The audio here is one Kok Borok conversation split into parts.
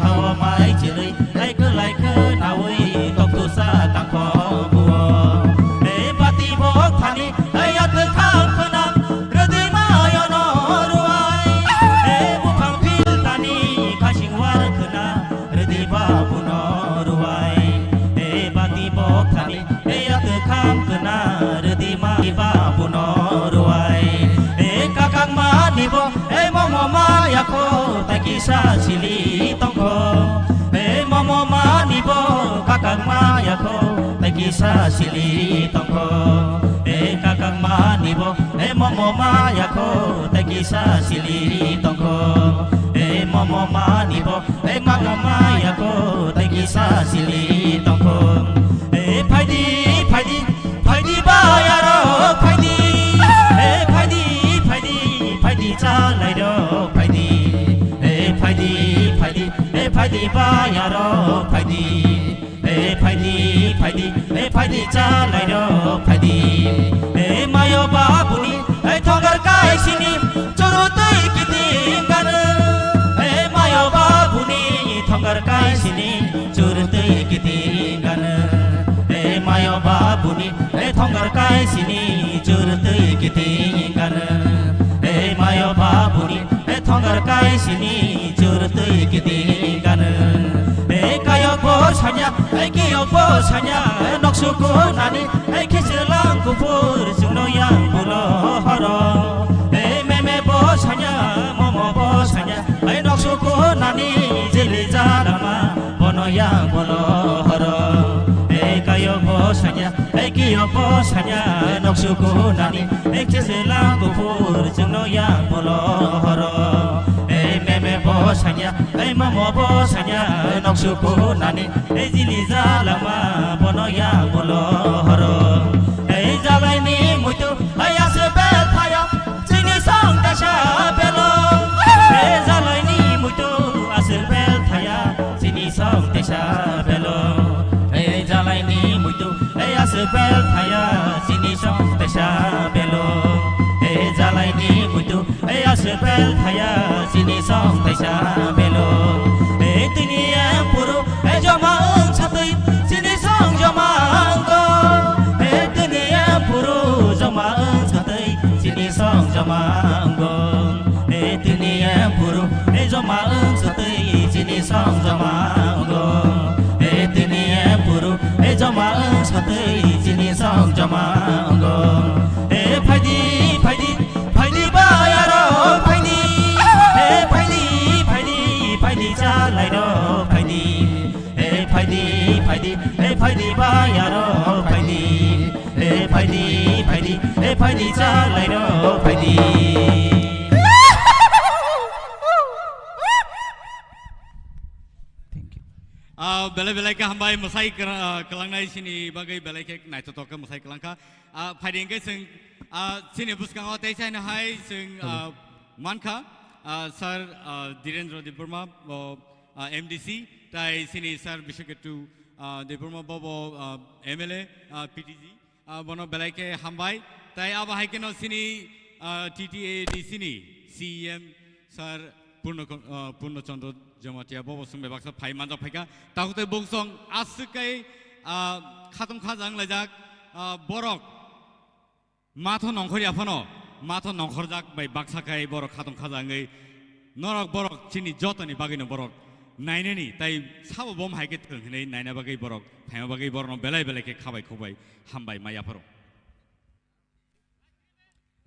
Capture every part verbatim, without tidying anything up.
Hawa mai chilwi, ai kwlai khwnawi, toktusa tangkho buo. E bati bok thani, ai atwkhang khwna, rwdi mayono ruwai. E buphang phil thani, khasing war khwna, rwdi babuno ruwai. E bati bok thani, e atwkhang khwna, rwdi ma babuno ruwai. E kakang mani bo, e momo maya kho, tai kisa sili tongkho. E momo mani bo, kakang maya kho, tai kisa sili tongkho. E kakang mani bo, e momo maya kho, tai kisa sili tongkho. E momo mani bo, e kakang maya kho, tai kisa sili tongkho. E phaidi, phaidi, phaidi bayaro phaidi. E phaidi, phaidi, phaidi chalai ro phaidi. E phaidi, phaidi, e phaidi bayaro phaidi. E phaidi, phaidi, e phaidi chalai ro phaidi. E mayo babuni, e thongar kaisini, churu twi kiting gana. E mayo babuni, thongar kaisini, churu twi kiting gana. E mayo babuni, e thongar kaisini, churu twi kiting gana. E mayo babuni, e thongar kaisini, churu twi kiting gana. E kayok bo sanya, e kiyok bo sanya, noksu kunani, e khiselang kuphur, chwngno yang bulo horo. E meme bo sanya, momo bo sanya, e noksu kunani, jili jalama, bono yang bulo horo. E kayok bo sanya, e kiyok bo sanya, noksu kunani, e khiselang kuphur, chwngno yang bulo horo. E meme bo sanya, e momo bo sanya, noksu kunani, e jili jalama, bono yang bulo horo. E jalaini muitu, e aswk bel thaya, chini song tesa belo. E jalaini muitu, aswk bel thaya, chini song tesa belo. E jalaini muitu, e aswk bel thaya, chini song tesa belo. E jalaini muitu, e aswk bel thaya, chini song tesa belo. E tini em puru, e joma wng satwi, chini song joma wng go. E tini em puru, joma wng satwi, chini song joma wng go. E tini em puru, e joma wng satwi, chini song joma wng go. E tini em puru, e joma wng satwi, chini song joma wng go. E phaidi, phaidi, phaidi bayaro phaidi. E phaidi, phaidi, phaidi chalai ro phaidi. E phaidi, phaidi, e phaidi bayaro phaidi. E phaidi, phaidi, e phaidi chalai ro phaidi. Thank you. Ah, belai belai khe hambai mwsai kra-, ah, kwlangnai sini bagwi belai khe naithotok khe mwsai kwlangkha. Ah, phaidi hwnkhe chwng, ah, sini bwskango tei saino hai chwng, ah, mankha, ah, Sir, ah, Dhirendra Debbarma, bo, ah, M D C, tai sini Sir Biswaketu, ah, Debbarma bobo, ah, M L A, ah, P T G, ah, bono belai khe hambai. Tai abo hai kheno sini, ah, T T A D C ni C E M Sir Purno, ah, Purno Chandra Jamatia bobo swngbai baksa phai manjak phaikha. Takhuk tei bungsong aswk kai, ah, khatung khajang laijak, ah, borok. Matho nongkhor ya phano, matho nongkhorjak bai baksa khai borok khatung khaja wngwi norok borok chini jotoni bagwino borok nainani tai sabo bom hai khe thwng hinwi naina bagwi borok phaima bagwi borokno belai belai khe khabai khukbai hambai ma yapharo.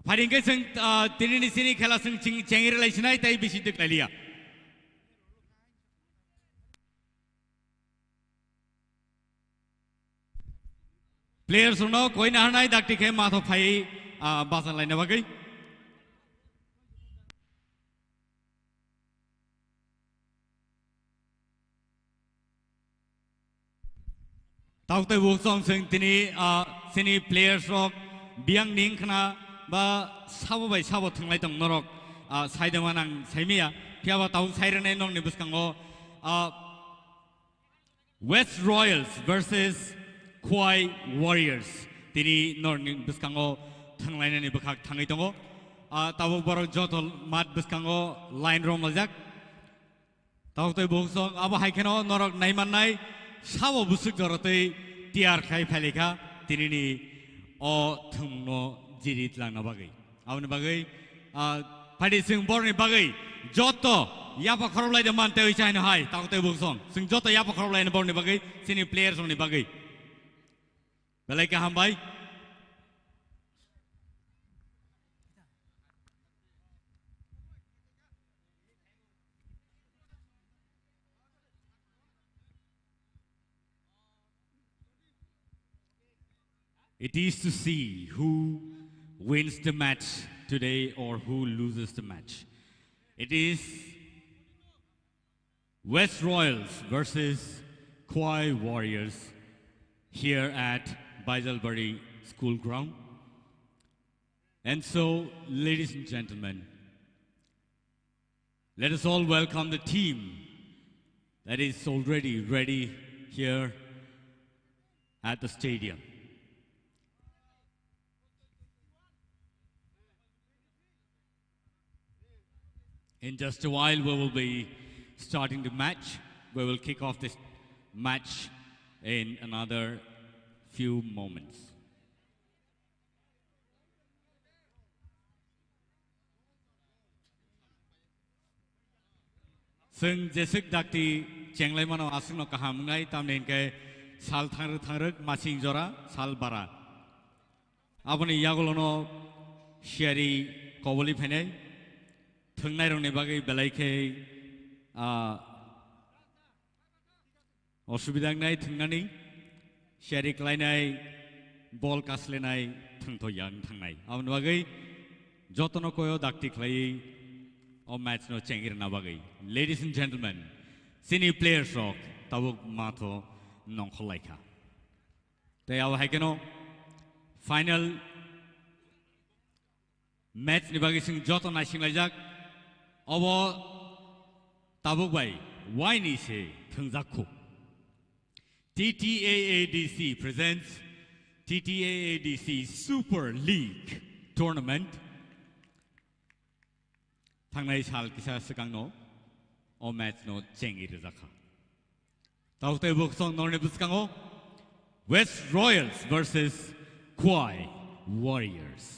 Phaidi hwnkhe chwng, ah, tinini sini khela chwng ching-, chengri lai sinai tai bisi twk lai liya. Players rokno koi naharnai dakti khe matho phai, ah, basan laina bagwi. Tabuk tei buk chong chwng tini, ah, chini players rok biyang ning khna ba sabo bai sabo thwnglai tong norok, ah, sai dema nang sai maya. Phiya ba tabuk sai rwnai nokni bwskango, ah, West Royals versus Khowai Warriors. Tini norni bwskango thwnglainani bwkhak thangwi tongo. Ah, tabuk borok joto mat bwskango line romlajak. Tabuk tei bukhuk song abo hai kheno norok naimannai sabo busuk jorotwi tiyar khai phailaikha tinini o thwngmungno jiri tlangna bagwi. Aboni bagwi, ah, phaidi chwng borokni bagwi joto yapha khoroplai de man tei chaino hai tabuk tei bukhuk song. Chwng joto yapha khoroplai borokni bagwi chini players rokni bagwi. Belai khe hambai. It is to see who wins the match today or who loses the match. It is West Royals versus Khwai Warriors here at Baijalbari School Ground. And so, ladies and gentlemen, let us all welcome the team that is already ready here at the stadium. In just a while, we will be starting the match. We will kick off this match in another few moments. Chwng jeswk dakti chenglai mano aswkno kaham wngnai, tamni hinkhe sal thangrwk thangrwk masing jora sal bara. Aboni yagulono siyari koboli phainai thwngnairokni bagwi belai khe, ah, osubida wngnai thwngnani, siyari khlainai, bol kaslenai, thwngthok yang thangnai. Aboni bagwi jotono koyo dakti khlaiwi o match no chengwi rwna bagwi. Ladies and gentlemen, chini players rok tabuk matho nongkhorlaikha. Tei abo hai kheno final match ni bagwi chwng joto naisinglaijak. Obo tabuk bai waini se thwngjak khu. T T A A D C presents T T A A D C Super League Tournament. Thangnai sal kisa swkangno o match no chengwi rwjakha. Tabuk tei bukhuk song norni bwskango West Royals versus Khwai Warriors.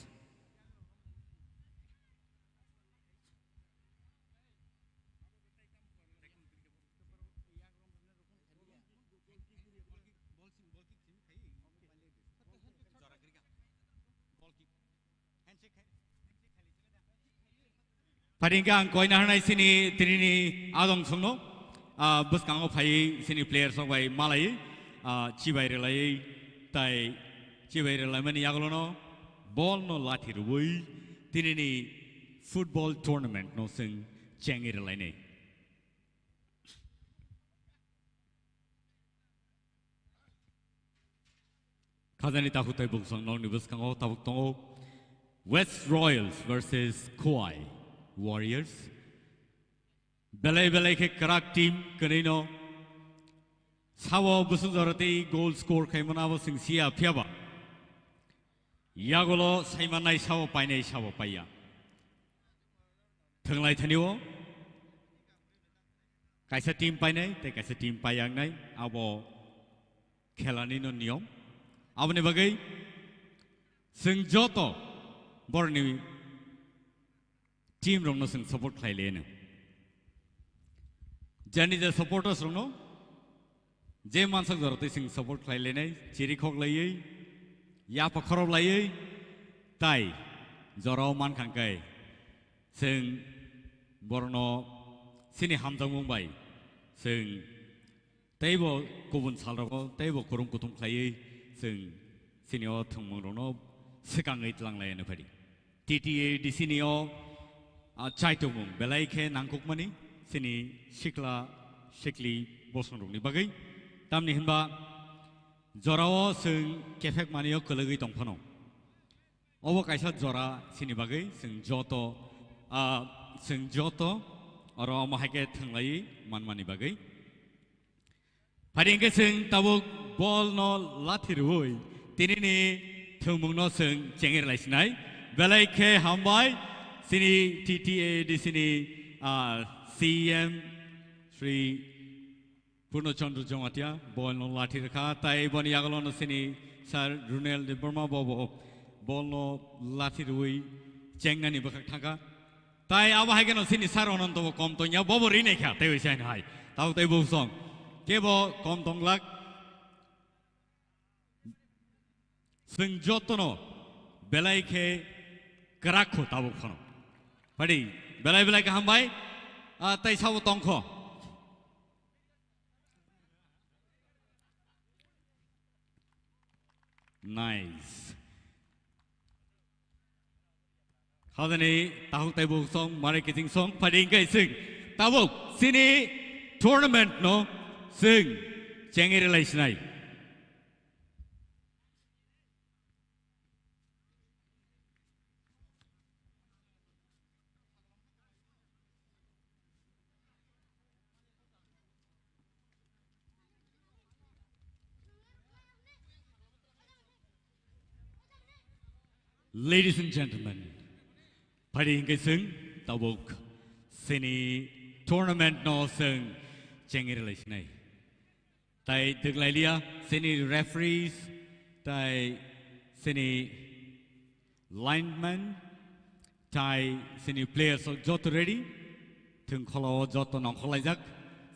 Phaidi hwnkhe ang koina hanai chini tinini adong songno, ah, bwskango phaiwi chini players rok bai malaiwi, ah, chibai rwlaiwi tai chibai rwlaimani yagulono bol no lathi rwui tinini football tournament no chwng chengwi rwlainai. Khajani takhuk tei bukhuk song nokni bwskango tabuk tongo West Royals versus Khwai Warriors. Belai belai khe kwrak team kwnwi no sabo bwswk jora tei goal score khai mano abo chwng sia, phiya ba yagulo sai mannai sabo painai sabo paiya. Thwnglai thani o kaisa team painai tei kaisa team paiya wngnai, abo khelani no niyom. Aboni bagwi chwng joto borokni team rokno chwng support khlai leno. Jani je supporters rokno je mansak jora twi chwng support khlai lenai, chiri khok laiwi, yapha khorop laiwi, tai jorao man khang kai chwng borokno chini hamjakmung bai chwng teibo kubun salrogo teibo kurum kuthum khlaiwi chwng chini o thwngmungrokno swkangwi tlanglai hwnwi phadi. T T A D C ni o, ah, chaitokmung belai khe nangkukmani chini sikla sikli bosongrokni bagwi. Tamni hwnba jorao chwng kephek manwi o kwlwgwi tong phano. Obo kaisa jora chini bagwi chwng joto, ah, chwng joto oro omo hai khe thwnglaiwi manmani bagwi. Phari hwnkhe chwng tabuk bol no lathi rwui tinini thwngmung no chwng chengir lai sinai. Belai khe hambai chini T T A D C ni, ah, C M Referee Purno Chandra Jamatia, ball no lathi rwkha, tai boni yagulo no sini Sir Runel Debbarma bobo ball no lathi rwi chengnani bwkhak thangkha. Tai abo hai kheno sini Sir Ananto bo kom tongya, bobo rinai kha, tei wi sai hai. Tabo tei bo song. Kebo kom tonglak. Chwng jotono belai khe kwrak kho tabuk phano. Padi, belai belai kaham bai, ah, tai sabo tongkho. Nice. Hajani tahuk taibo song, mare kiting song, padi ingkai sing. Tabuk, sini tournament no sing, chengi relai sinai. Ladies and gentlemen, padi ingkai sing, tabuk, sini tournament no sing, chengi relai sinai. Tai twklailia, sini referees, tai sini lineman, tai sini players rok joto ready. Thwng kholao joto nongkhorlaijak.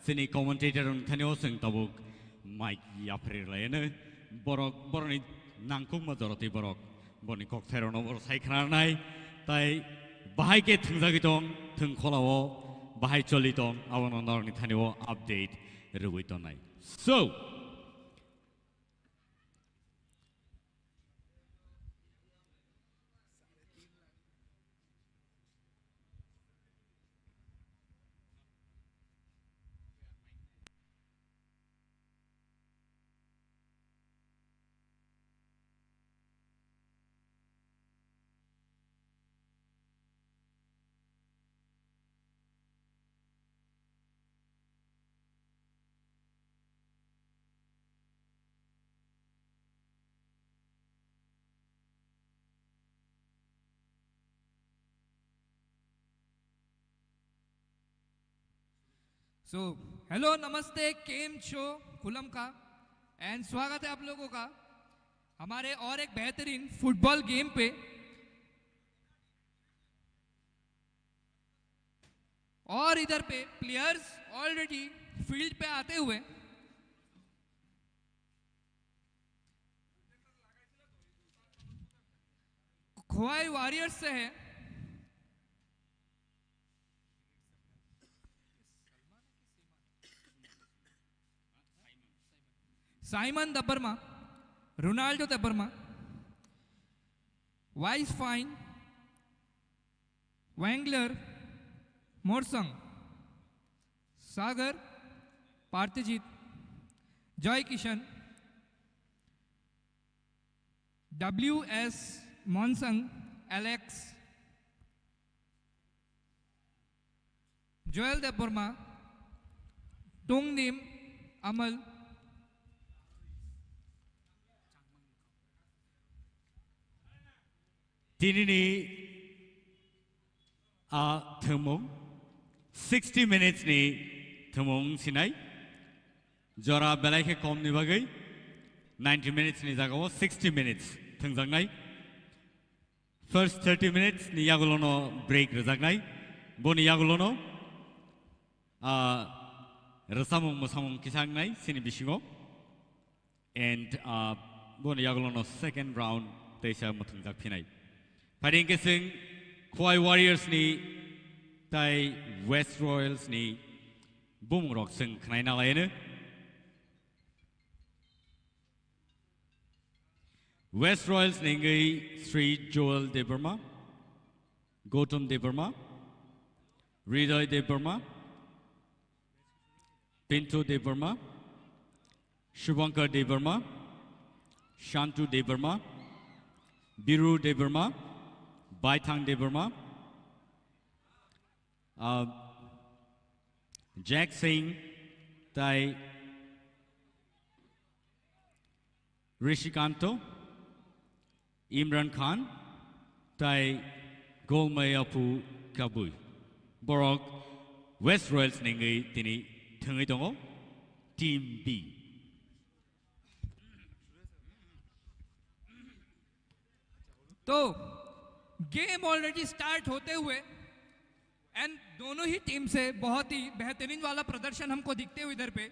Sini commentator wng thani o chwng tabuk mic yapri laino. Borok, borokni nangkukma jorotwi borok. Boni kok thairokno borok sai khnarnai. Tai bahai khe thwngjagwi tong, thwng kholao bahai choli tong, abono norokni thani o update rwui tongnai. So, So, hello, नमस्ते, केम छो, खुलम का, and स्वागत है आप लोगों का हमारे और एक बेहतरीन फुटबॉल गेम पे। और इधर पे प्लेयर्स ऑलरेडी फील्ड पे आते हुए खोवाई वॉरियर्स से है। साइमन दबरमा, रोनाल्डो दबरमा, वाइस फाइन, वैंगलर, मोरसंग, सागर, पार्थजीत, जय किशन, डब्ल्यू एस मोनसंग, एलेक्स, जोएल देबबर्मा, टोंगनिम अमल। Tinini a thwngmung sixty minutes ni thwngmung sinai. Jora belai khe kom ni bagwi ninety minutes ni jagao sixty minutes thwngjaknai. First thirty minutes ni yagulono break rwjaknai. Boni yagulono, ah, rwchapmung mwsamung kisa wngnai chini bisingo. And, ah, boni yagulono second round teisa mwthwngjak phinai. Phaidi hwnkhe chwng Khowai Warriors ni tai West Royals ni bumungrok chwng khnaina laino. West Royals ni wngwi Sri Joel Debbarma, Gautam Debbarma, Hriday Debbarma, Pinto Debbarma, Shubhankar Debbarma, Shantu Debbarma, Biru Debbarma, Baithang Debbarma, uh, Jack Singh, tai Rishikanto, Imran Khan, tai Golmai Apu Kabui. Borok West Royals ni wngwi tini Thwngwi tongo Team B. तो game already start होते हुए एंड दोनों ही टीम से बहुत ही बेहतरीन वाला प्रदर्शन हमको दिखते हुए इधर पे।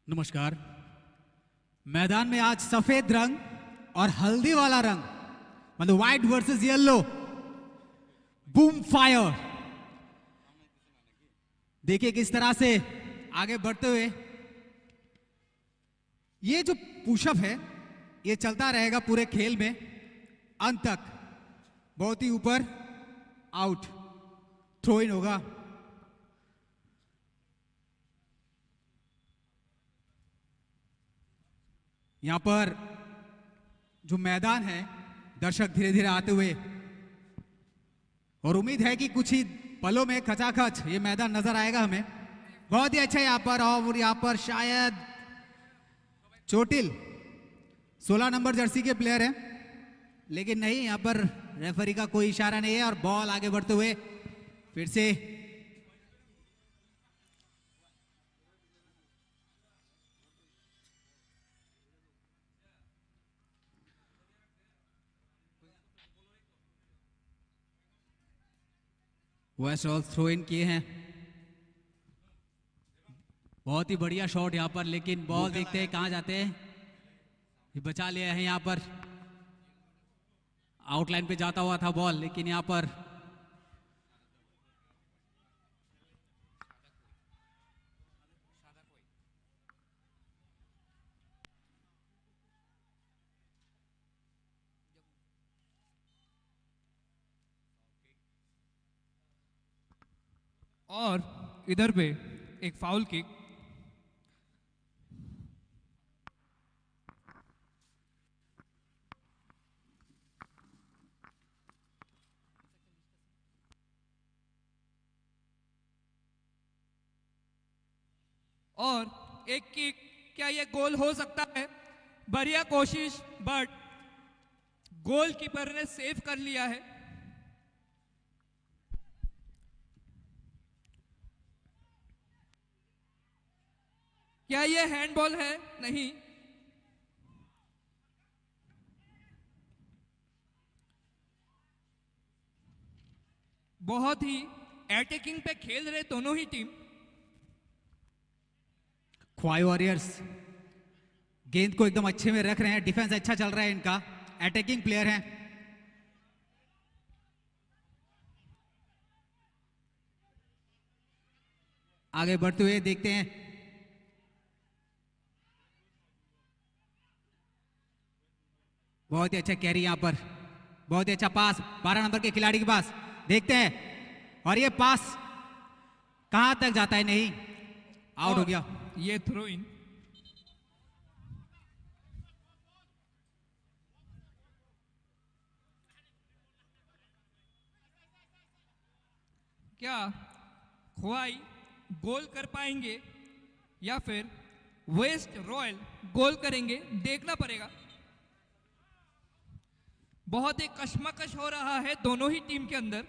नमस्कार। मैदान में आज सफेद रंग और हल्दी वाला रंग, मतलब white versus yellow, boom fire. देखिए किस तरह से आगे बढ़ते हुए ये जो पुशअप है, ये चलता रहेगा पूरे खेल में अंत तक। बहुत ही ऊपर आउट, थ्रो इन होगा। यहाँ पर जो मैदान है, दर्शक धीरे धीरे आते हुए, और उम्मीद है कि कुछ ही पलों में खचाखच ये मैदान नजर आएगा हमें। बहुत ही अच्छा यहाँ पर, और यहाँ पर शायद चोटिल सोलह नंबर जर्सी के प्लेयर हैं, लेकिन नहीं, यहाँ पर रेफरी का कोई इशारा नहीं है और बॉल आगे बढ़ते हुए फिर से वेस्ट हॉल थ्रो इन किए हैं। बहुत ही बढ़िया शॉट यहाँ पर, लेकिन बॉल देखते हैं कहाँ जाते हैं। ये बचा लिया है यहाँ पर, आउटलाइन पे जाता हुआ था बॉल, लेकिन यहाँ पर और इधर पे एक फाउल किक। और एक किक, क्या ये गोल हो सकता है? बढ़िया कोशिश, बट गोलकीपर ने सेव कर लिया है। क्या ये हैंडबॉल है? नहीं। बहुत ही अटैकिंग पे खेल रहे दोनों ही टीम। ख्वाई वॉरियर्स गेंद को एकदम अच्छे में रख रहे हैं, डिफेंस अच्छा चल रहा है इनका, अटैकिंग प्लेयर हैं। आगे बढ़ते हुए देखते हैं, बहुत ही अच्छा कैरी यहाँ पर, बहुत ही अच्छा पास बारह नंबर के खिलाड़ी के पास, देखते हैं, और ये पास कहाँ तक जाता है, नहीं, आउट हो और गया। ये थ्रो इन। क्या ख्वाई गोल कर पाएंगे या फिर वेस्ट रॉयल गोल करेंगे, देखना पड़ेगा। बहुत ही कशमकश हो रहा है दोनों ही टीम के अंदर।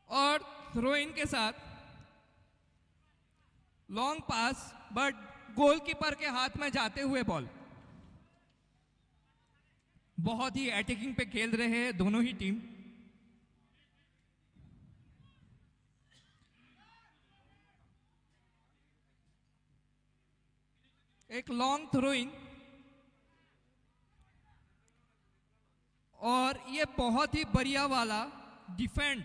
और थ्रो इन के साथ लॉन्ग पास, बट गोलकीपर के हाथ में जाते हुए बॉल। बहुत ही अटैकिंग पे खेल रहे हैं दोनों ही टीम। एक लॉन्ग थ्रो इन और ये बहुत ही बढ़िया वाला डिफेंड।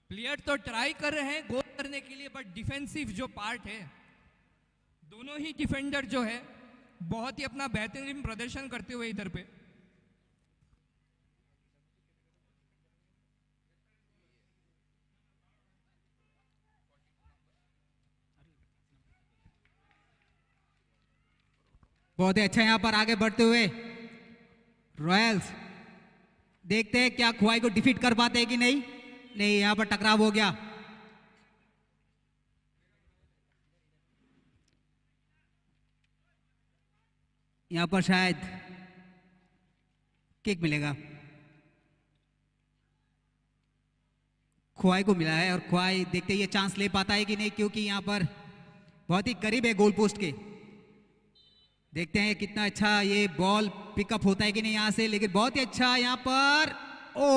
प्लेयर तो ट्राई कर रहे हैं गोल करने के लिए, बट डिफेंसिव जो पार्ट है, दोनों ही डिफेंडर जो है, बहुत ही अपना बेहतरीन प्रदर्शन करते हुए इधर पे। बहुत ही अच्छा यहाँ पर आगे बढ़ते हुए रॉयल्स। देखते हैं क्या खुआई को डिफीट कर पाते हैं कि नहीं। नहीं, यहाँ पर टकराव हो गया। यहाँ पर शायद किक मिलेगा। खुआई को मिला है और खुआई देखते ही ये चांस ले पाता है कि नहीं, क्योंकि यहाँ पर बहुत ही करीब है गोल पोस्ट के। देखते हैं कितना अच्छा ये बॉल पिकअप होता है कि नहीं यहाँ से, लेकिन बहुत ही अच्छा यहाँ पर, ओ,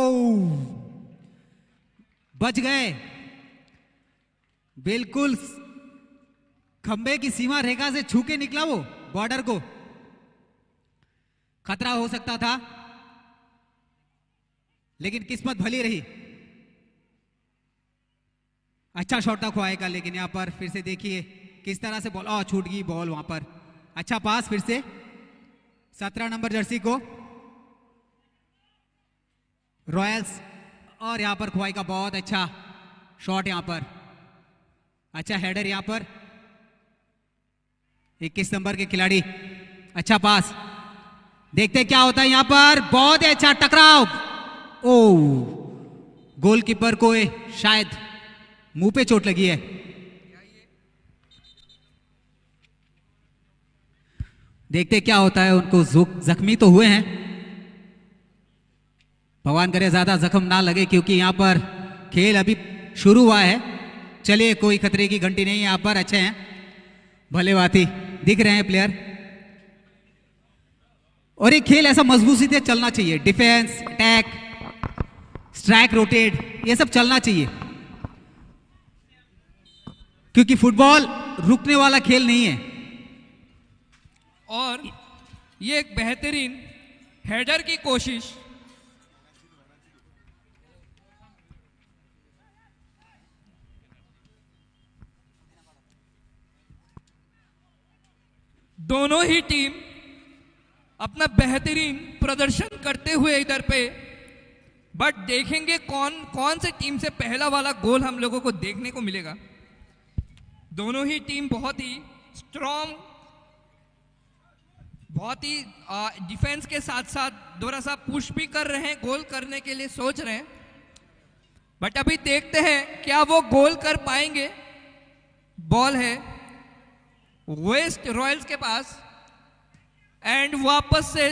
बच गए। बिल्कुल खंबे की सीमा रेखा से छू के निकला वो बॉर्डर को। खतरा हो सकता था, लेकिन किस्मत भली रही। अच्छा शॉट था खुआई का, लेकिन यहाँ पर फिर से देखिए किस तरह से बॉल, ओ, छूट गई बॉल वहां पर। अच्छा पास फिर से सत्रह नंबर जर्सी को, रॉयल्स। और यहाँ पर खुआई का बहुत अच्छा शॉट, यहाँ पर अच्छा हेडर, यहाँ पर इक्कीस नंबर के खिलाड़ी, अच्छा पास। देखते क्या होता है यहाँ पर, बहुत ही अच्छा टकराव। ओ, गोलकीपर को ये शायद मुंह पे चोट लगी है। देखते क्या होता है, उनको जुक-, जख्मी तो हुए हैं। भगवान करे ज्यादा जख्म ना लगे, क्योंकि यहाँ पर खेल अभी शुरू हुआ है। चलिए, कोई खतरे की घंटी नहीं है यहाँ पर, अच्छे हैं, भले बात ही दिख रहे हैं प्लेयर। और ये खेल ऐसा मजबूती से चलना चाहिए, डिफेंस, अटैक, स्ट्राइक, रोटेट, ये सब चलना चाहिए, क्योंकि फुटबॉल रुकने वाला खेल नहीं है। और ये एक बेहतरीन हेडर की कोशिश। दोनों ही टीम अपना बेहतरीन प्रदर्शन करते हुए इधर पे, बट देखेंगे कौन कौन से टीम से पहला वाला गोल हम लोगों को देखने को मिलेगा। दोनों ही टीम बहुत ही स्ट्रॉन्ग, बहुत ही डिफेंस के साथ साथ थोड़ा सा पुश भी कर रहे हैं, गोल करने के लिए सोच रहे हैं। बट अभी देखते हैं क्या वो गोल कर पाएंगे। बॉल है वेस्ट रॉयल्स के पास एंड वापस से,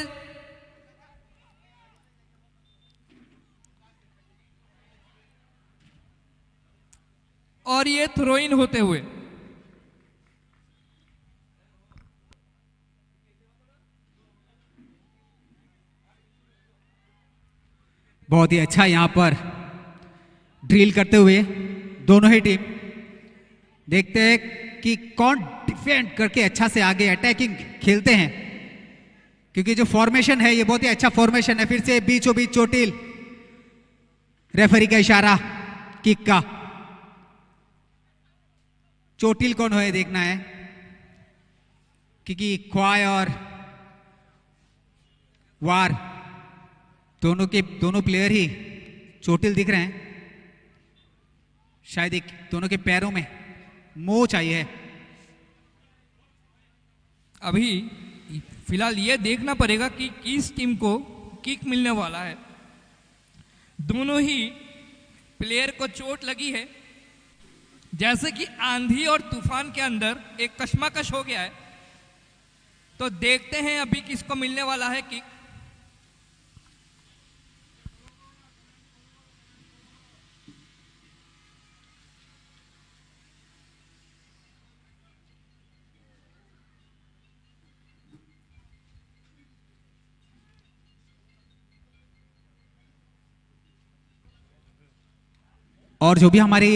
और ये थ्रो इन होते हुए। बहुत ही अच्छा यहाँ पर ड्रिल करते हुए दोनों ही टीम। देखते हैं कि कौन डिफेंड करके अच्छा से आगे अटैकिंग खेलते हैं, क्योंकि जो फॉर्मेशन है, ये बहुत ही अच्छा फॉर्मेशन है। फिर से बीचों बीच चोटिल, रेफरी का इशारा, किक का। चोटिल कौन है देखना है, क्योंकि ख्वाय और वार दोनों के, दोनों प्लेयर ही चोटिल दिख रहे हैं। शायद एक दोनों के पैरों में मोच आई है। अभी फिलहाल ये देखना पड़ेगा कि किस टीम को किक मिलने वाला है। दोनों ही प्लेयर को चोट लगी है, जैसे कि आंधी और तूफान के अंदर एक कश्मकश हो गया है। तो देखते हैं अभी किसको मिलने वाला है किक। और जो भी हमारे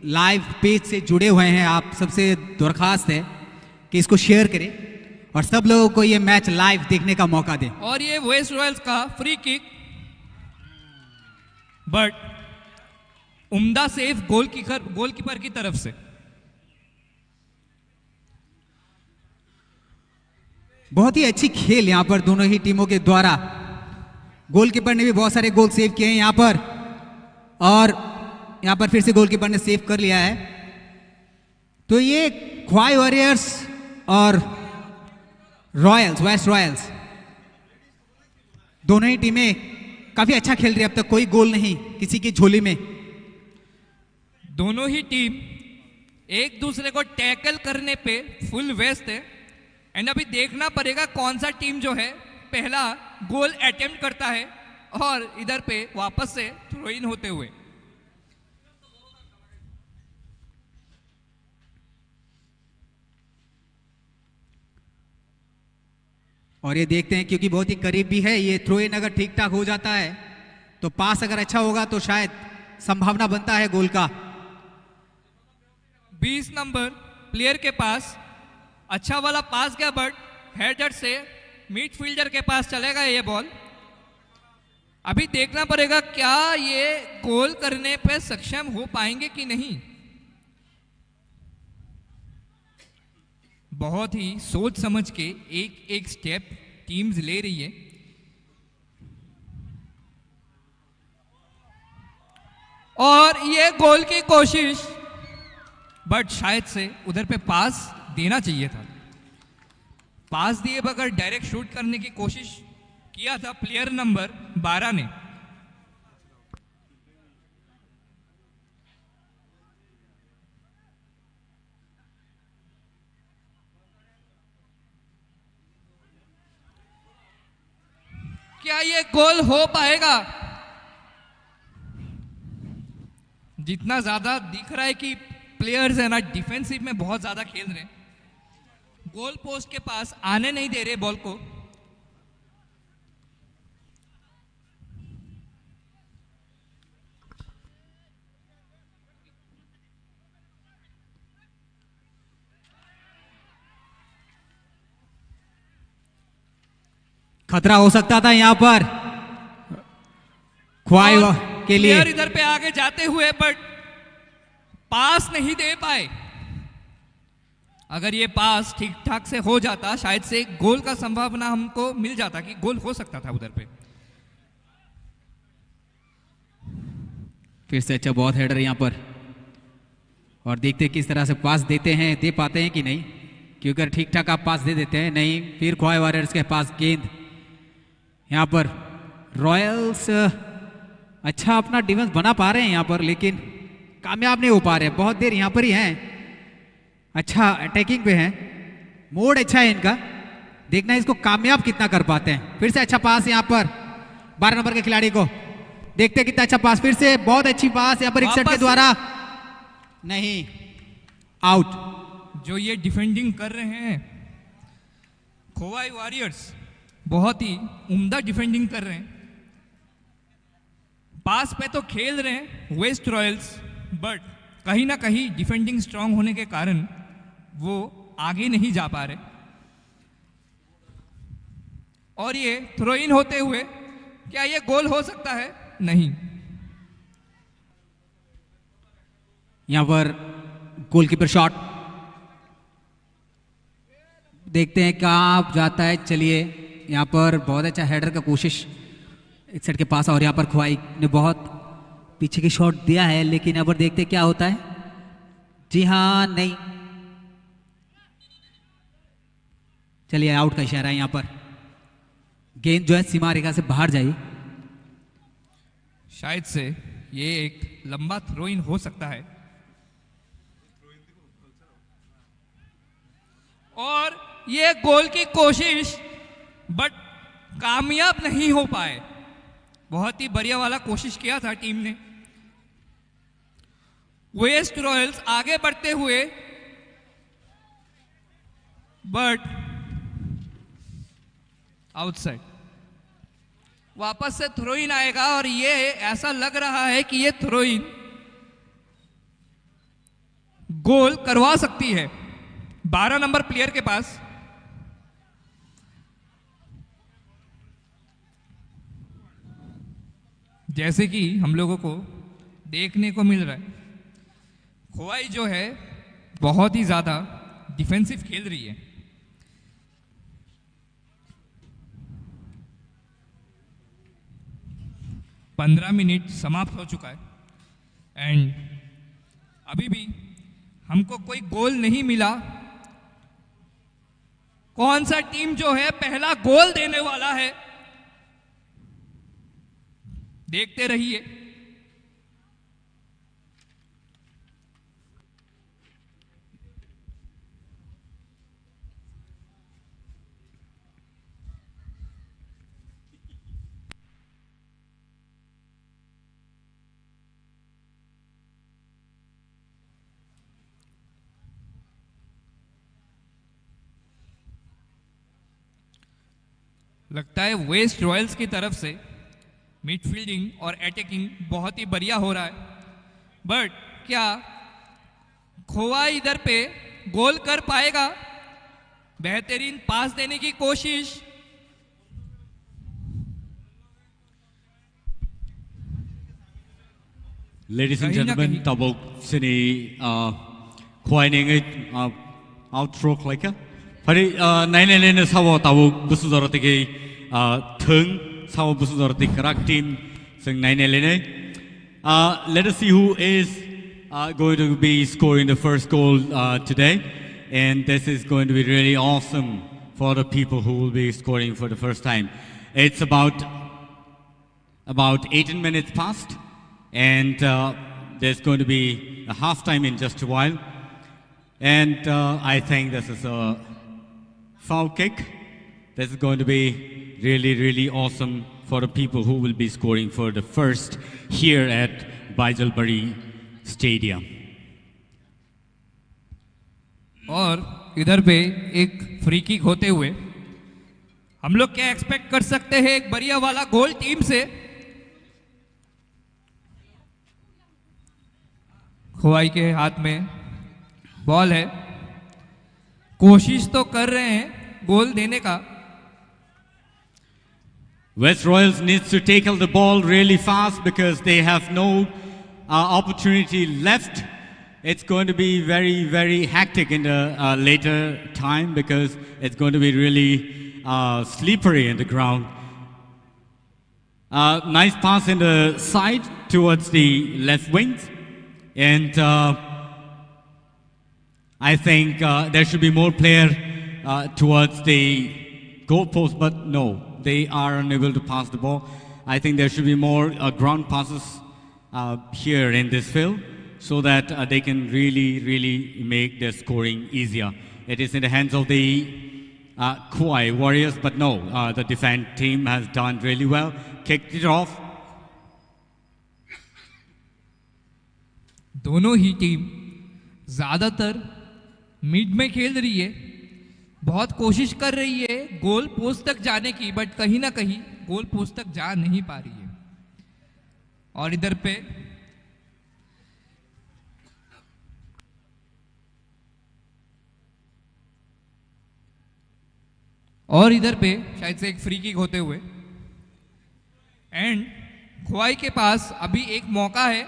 लाइव पेज से जुड़े हुए हैं, आप सबसे दरखास्त है कि इसको शेयर करें और सब लोगों को ये मैच लाइव देखने का मौका दें। और ये वेस्ट रॉयल्स का फ्री किक, बट उम्दा सेव गोलकीपर, गोलकीपर की तरफ से। बहुत ही अच्छी खेल यहाँ पर दोनों ही टीमों के द्वारा। गोलकीपर ने भी बहुत सारे गोल सेव किए हैं यहाँ पर, और यहाँ पर फिर से गोलकीपर ने सेव कर लिया है। तो ये ख्वाई वॉरियर्स और रॉयल्स, वेस्ट रॉयल्स, दोनों ही टीमें काफी अच्छा खेल रही है, अब तक कोई गोल नहीं किसी की झोली में। दोनों ही टीम एक दूसरे को टैकल करने पे फुल व्यस्त है। एंड अभी देखना पड़ेगा कौन सा टीम जो है पहला गोल अटेम्प्ट करता है और इधर पे वापस से थ्रो इन होते हुए। और ये देखते हैं, क्योंकि बहुत ही करीब भी है, ये थ्रो इन अगर ठीक ठाक हो जाता है तो पास अगर अच्छा होगा तो शायद संभावना बनता है गोल का। बीस नंबर प्लेयर के पास अच्छा वाला पास गया, बट हेडर से मिडफील्डर के पास चलेगा ये बॉल। अभी देखना पड़ेगा क्या ये गोल करने पे सक्षम हो पाएंगे कि नहीं। बहुत ही सोच समझ के एक एक स्टेप टीम्स ले रही है। और ये गोल की कोशिश, बट शायद से उधर पे पास देना चाहिए था। पास दिए बगैर डायरेक्ट शूट करने की कोशिश किया था प्लेयर नंबर बारह ने। क्या ये गोल हो पाएगा? जितना ज्यादा दिख रहा है कि प्लेयर्स है ना, डिफेंसिव में बहुत ज्यादा खेल रहे हैं, गोल पोस्ट के पास आने नहीं दे रहे बॉल को। खतरा हो सकता था यहाँ पर ख्वाई और के लिए। प्लेयर इधर पे आगे जाते हुए, बट पास नहीं दे पाए। अगर ये पास ठीक ठाक से हो जाता, शायद से गोल का संभावना हमको मिल जाता कि गोल हो सकता था उधर पे। फिर से अच्छा, बहुत हेडर यहाँ पर। और देखते हैं किस तरह से पास देते हैं, दे पाते हैं कि नहीं, क्योंकि अगर ठीक ठाक आप पास दे देते हैं, नहीं, फिर ख्वाई वॉरियर्स के पास गेंद। यहाँ पर रॉयल्स, अ, अच्छा अपना डिफेंस बना पा रहे हैं यहाँ पर, लेकिन कामयाब नहीं हो पा रहे। बहुत देर यहाँ पर ही हैं, अच्छा अटैकिंग पे हैं, मोड अच्छा है इनका। देखना है इसको कामयाब कितना कर पाते हैं। फिर से अच्छा पास यहाँ पर बारह नंबर के खिलाड़ी को, देखते हैं कितना अच्छा पास। फिर से बहुत अच्छी पास यहाँ पर इकसठ के वापस से। द्वारा, नहीं, आउट। जो ये डिफेंडिंग कर रहे हैं खोवाई वॉरियर्स, बहुत ही उम्दा डिफेंडिंग कर रहे हैं। पास पे तो खेल रहे हैं वेस्ट रॉयल्स, बट कहीं ना कहीं डिफेंडिंग स्ट्रांग होने के कारण वो आगे नहीं जा पा रहे। और ये थ्रो इन होते हुए क्या ये गोल हो सकता है? नहीं। यहाँ पर गोलकीपर शॉट, देखते हैं कहाँ जाता है। चलिए, यहाँ पर बहुत अच्छा हेडर का कोशिश इस साइड के पास, और यहाँ पर खुआई ने बहुत पीछे की शॉट दिया है, लेकिन यहाँ पर देखते हैं क्या होता है। जी हाँ, नहीं, चलिए, आउट का इशारा है यहाँ पर। गेंद जो है सीमा रेखा से बाहर जाई। शायद से ये एक लंबा थ्रो इन हो सकता है। और ये गोल की कोशिश, बट कामयाब नहीं हो पाए। बहुत ही बढ़िया वाला कोशिश किया था टीम ने। वेस्ट रॉयल्स आगे बढ़ते हुए, बट आउटसाइड। वापस से थ्रो इन आएगा और ये ऐसा लग रहा है कि ये थ्रो इन गोल करवा सकती है बारह नंबर प्लेयर के पास। जैसे कि हम लोगों को देखने को मिल रहा है, खोवाई जो है बहुत ही ज़्यादा डिफेंसिव खेल रही है। पन्द्रह मिनट समाप्त हो चुका है एंड अभी भी हमको कोई गोल नहीं मिला। कौन सा टीम जो है पहला गोल देने वाला है, देखते रहिए। लगता है वेस्ट रॉयल्स की तरफ से मिडफील्डिंग और अटैकिंग बहुत ही बढ़िया हो रहा है, बट क्या खोवा इधर पे गोल कर पाएगा? बेहतरीन पास देने की कोशिश। Ladies and gentlemen, tabuk sini, uh, Khowai ni wngwi, uh, outro khlaikha. Phari, uh, nainai lene sabo tabuk busu jora tiki, uh, thung sabo busu jora tiki kwrak team sing nainai lene. Uh, let us see who is, uh, going to be scoring the first goal, uh, today. And this is going to be really awesome for the people who will be scoring for the first time. It's about About eighteen minutes passed, and, uh, there's going to be a half time in just a while. And, uh, I think this is a foul kick. This is going to be really, really awesome for the people who will be scoring for the first here at Baijalbari Stadium. और इधर पे एक free kick होते हुए हम लोग क्या एक्सपेक्ट कर सकते हैं एक बढ़िया वाला गोल टीम से? खोवाई के हाथ में बॉल है, कोशिश तो कर रहे हैं गोल देने का। West Royals needs to tackle the ball really fast because they have no, uh, opportunity left. It's going to be very, very hectic in the, uh, later time because it's going to be really, uh, slippery in the ground. Uh, nice pass in the side towards the left wing, and, uh, I think, uh, there should be more player, uh, towards the goalpost, but no, they are unable to pass the ball. I think there should be more, uh, ground passes, uh, here in this field so that, uh, they can really, really make their scoring easier. It is in the hands of the, uh, Khowai Warriors, but no, uh, the defense team has done really well, kicked it off. दोनों ही टीम ज़्यादातर मिड में खेल रही है, बहुत कोशिश कर रही है गोल पोस्ट तक जाने की, बट कहीं ना कहीं गोल पोस्ट तक जा नहीं पा रही है। और इधर पे और इधर पे शायद से एक फ्री किक होते हुए, एंड खोवाई के पास अभी एक मौका है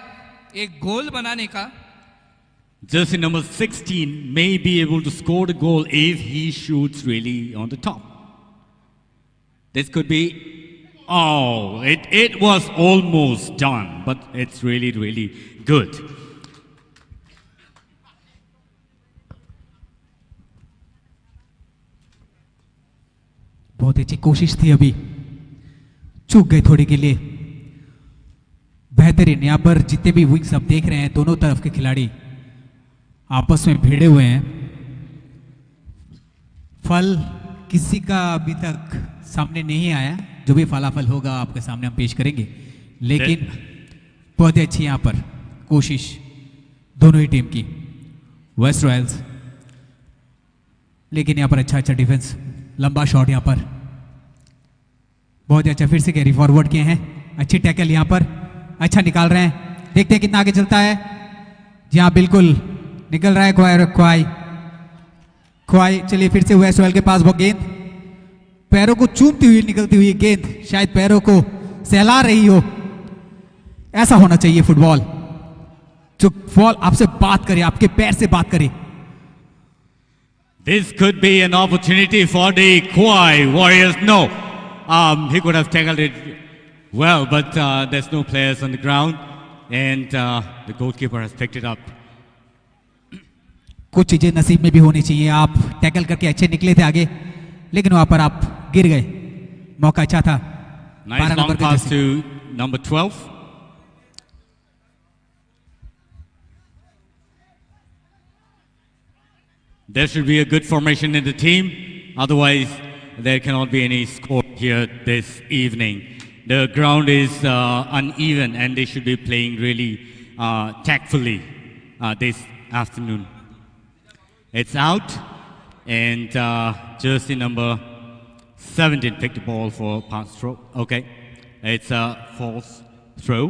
एक गोल बनाने का। Jersey number sixteen may be able to score the goal if he shoots really on the top. This could be, oh, it, it was almost done, but it's really, really good. बहुत अच्छी कोशिश थी, अभी चूक गए थोड़ी के लिए। बेहतरीन। यहाँ पर जितने भी विंग्स आप देख रहे हैं, दोनों तरफ के खिलाड़ी आपस में भिड़े हुए हैं। फल किसी का अभी तक सामने नहीं आया, जो भी फलाफल होगा आपके सामने हम पेश करेंगे, लेकिन बहुत ही अच्छी यहाँ पर कोशिश दोनों ही टीम की। वेस्ट रॉयल्स, लेकिन यहाँ पर अच्छा अच्छा डिफेंस, लंबा शॉट यहाँ पर, बहुत ही अच्छा, फिर से कैरी फॉरवर्ड किए हैं, अच्छी टैकल यहाँ पर, अच्छा निकाल रहे हैं, देखते हैं कितना आगे चलता है। जी हाँ, बिल्कुल निकल रहा है खोवाई, खोवाई, खोवाई। चलिए, फिर से वेस्ट रॉयल के पास वो गेंद, पैरों को चूमती हुई निकलती हुई गेंद शायद पैरों को सहला रही हो। ऐसा होना चाहिए फुटबॉल, जो बॉल आपसे बात करे, आपके पैर से बात करे। This could be an opportunity for the Khowai Warriors. No, um, he could have tackled it well, but, uh, there's no players on the ground, and, uh, the goalkeeper has picked it up. कुछ चीजें नसीब में भी होनी चाहिए। आप टैकल करके अच्छे निकले थे आगे, लेकिन वहां पर आप गिर गए। मौका अच्छा था। Nice long pass to number twelve. There should be a good formation in the team, otherwise there cannot be any score here this evening. The ground is uh, uneven and they should be playing really uh, tactfully uh, this afternoon. It's out, and uh, jersey number seventeen picked the ball for pass throw. Okay, it's a false throw.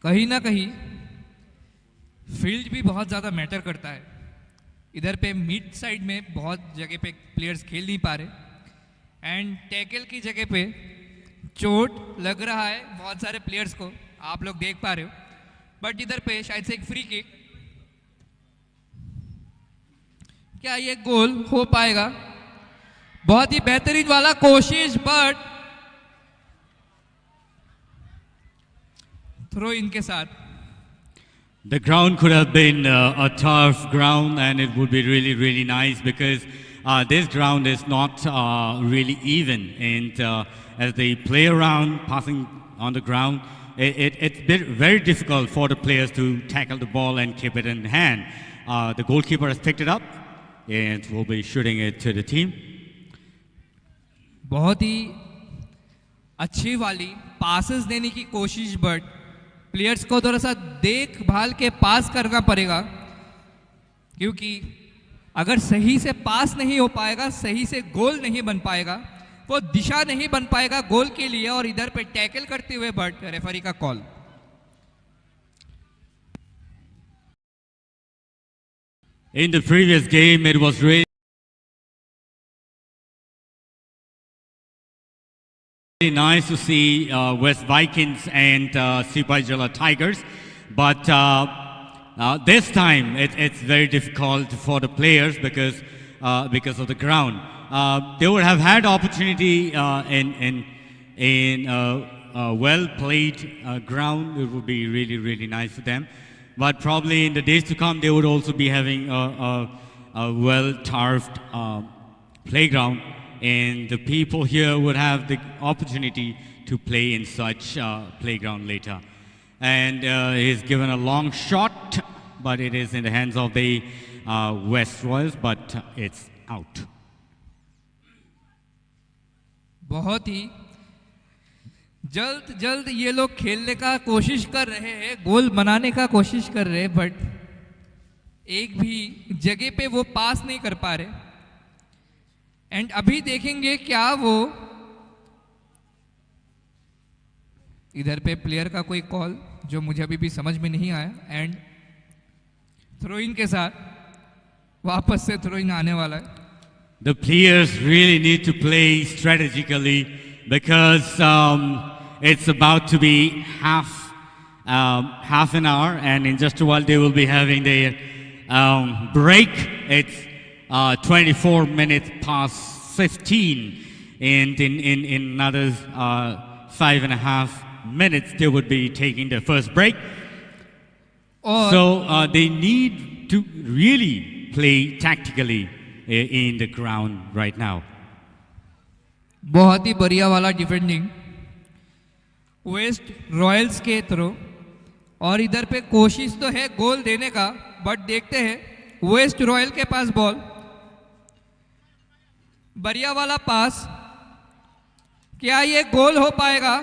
कहीं ना कहीं फील्ड भी बहुत ज़्यादा मैटर करता है। इधर पे मिड साइड में बहुत जगह पे प्लेयर्स खेल नहीं पा रहे, एंड टैकल की जगह पे चोट लग रहा है बहुत सारे प्लेयर्स को, आप लोग देख पा रहे हो। बट इधर पे शायद से एक फ्री किक, क्या ये गोल हो पाएगा? बहुत ही बेहतरीन वाला कोशिश, बट थ्रो इन के साथ। The ground could have been uh, a turf ground, and it would be really, really nice because uh, this ground is not uh, really even. And uh, as they play around, passing on the ground, it, it, it's bit very difficult for the players to tackle the ball and keep it in hand. Uh, the goalkeeper has picked it up and will be shooting it to the team. बहुत ही अच्छी वाली पासेस देने की कोशिश, but players को थोड़ा सा देखभाल के पास करना पड़ेगा, क्योंकि अगर सही से पास नहीं हो पाएगा, सही से गोल नहीं बन पाएगा, वो दिशा नहीं बन पाएगा गोल के लिए। और इधर पे टैकल करते हुए, बट रेफरी का call. In the previous game, it was really nice to see uh, West Vikings and uh, Sipaijala Tigers, but uh, uh, this time it, it's very difficult for the players because uh, because of the ground. Uh, they would have had opportunity uh, in in in uh, a well played uh, ground. It would be really really nice for them. But probably in the days to come, they would also be having a, a, a well-turfed uh, playground, and the people here would have the opportunity to play in such uh, playground later. And uh, he's given a long shot, but it is in the hands of the uh, West Royals, but it's out. बहुत ही जल्द जल्द ये लोग खेलने का कोशिश कर रहे हैं, गोल बनाने का कोशिश कर रहे हैं, बट एक भी जगह पे वो पास नहीं कर पा रहे। एंड अभी देखेंगे क्या वो, इधर पे प्लेयर का कोई कॉल जो मुझे अभी भी समझ में नहीं आया, एंड थ्रो इन के साथ वापस से थ्रो इन आने वाला है। The players really need to play strategically because um, it's about to be half um, half an hour, and in just a while they will be having their um, break. It's uh, twenty-four minutes past fifteen, and in in, in another uh, five and a half minutes they would be taking their first break. और So uh, they need to really play tactically i- in the ground right now. बहुत ही बढ़िया वाला defending waste Royals के थ्रू। और इधर पे कोशिश तो है गोल देने का, बट देखते हैं वेस्ट रॉयल के पास बॉल, बढ़िया वाला पास, क्या ये गोल हो पाएगा?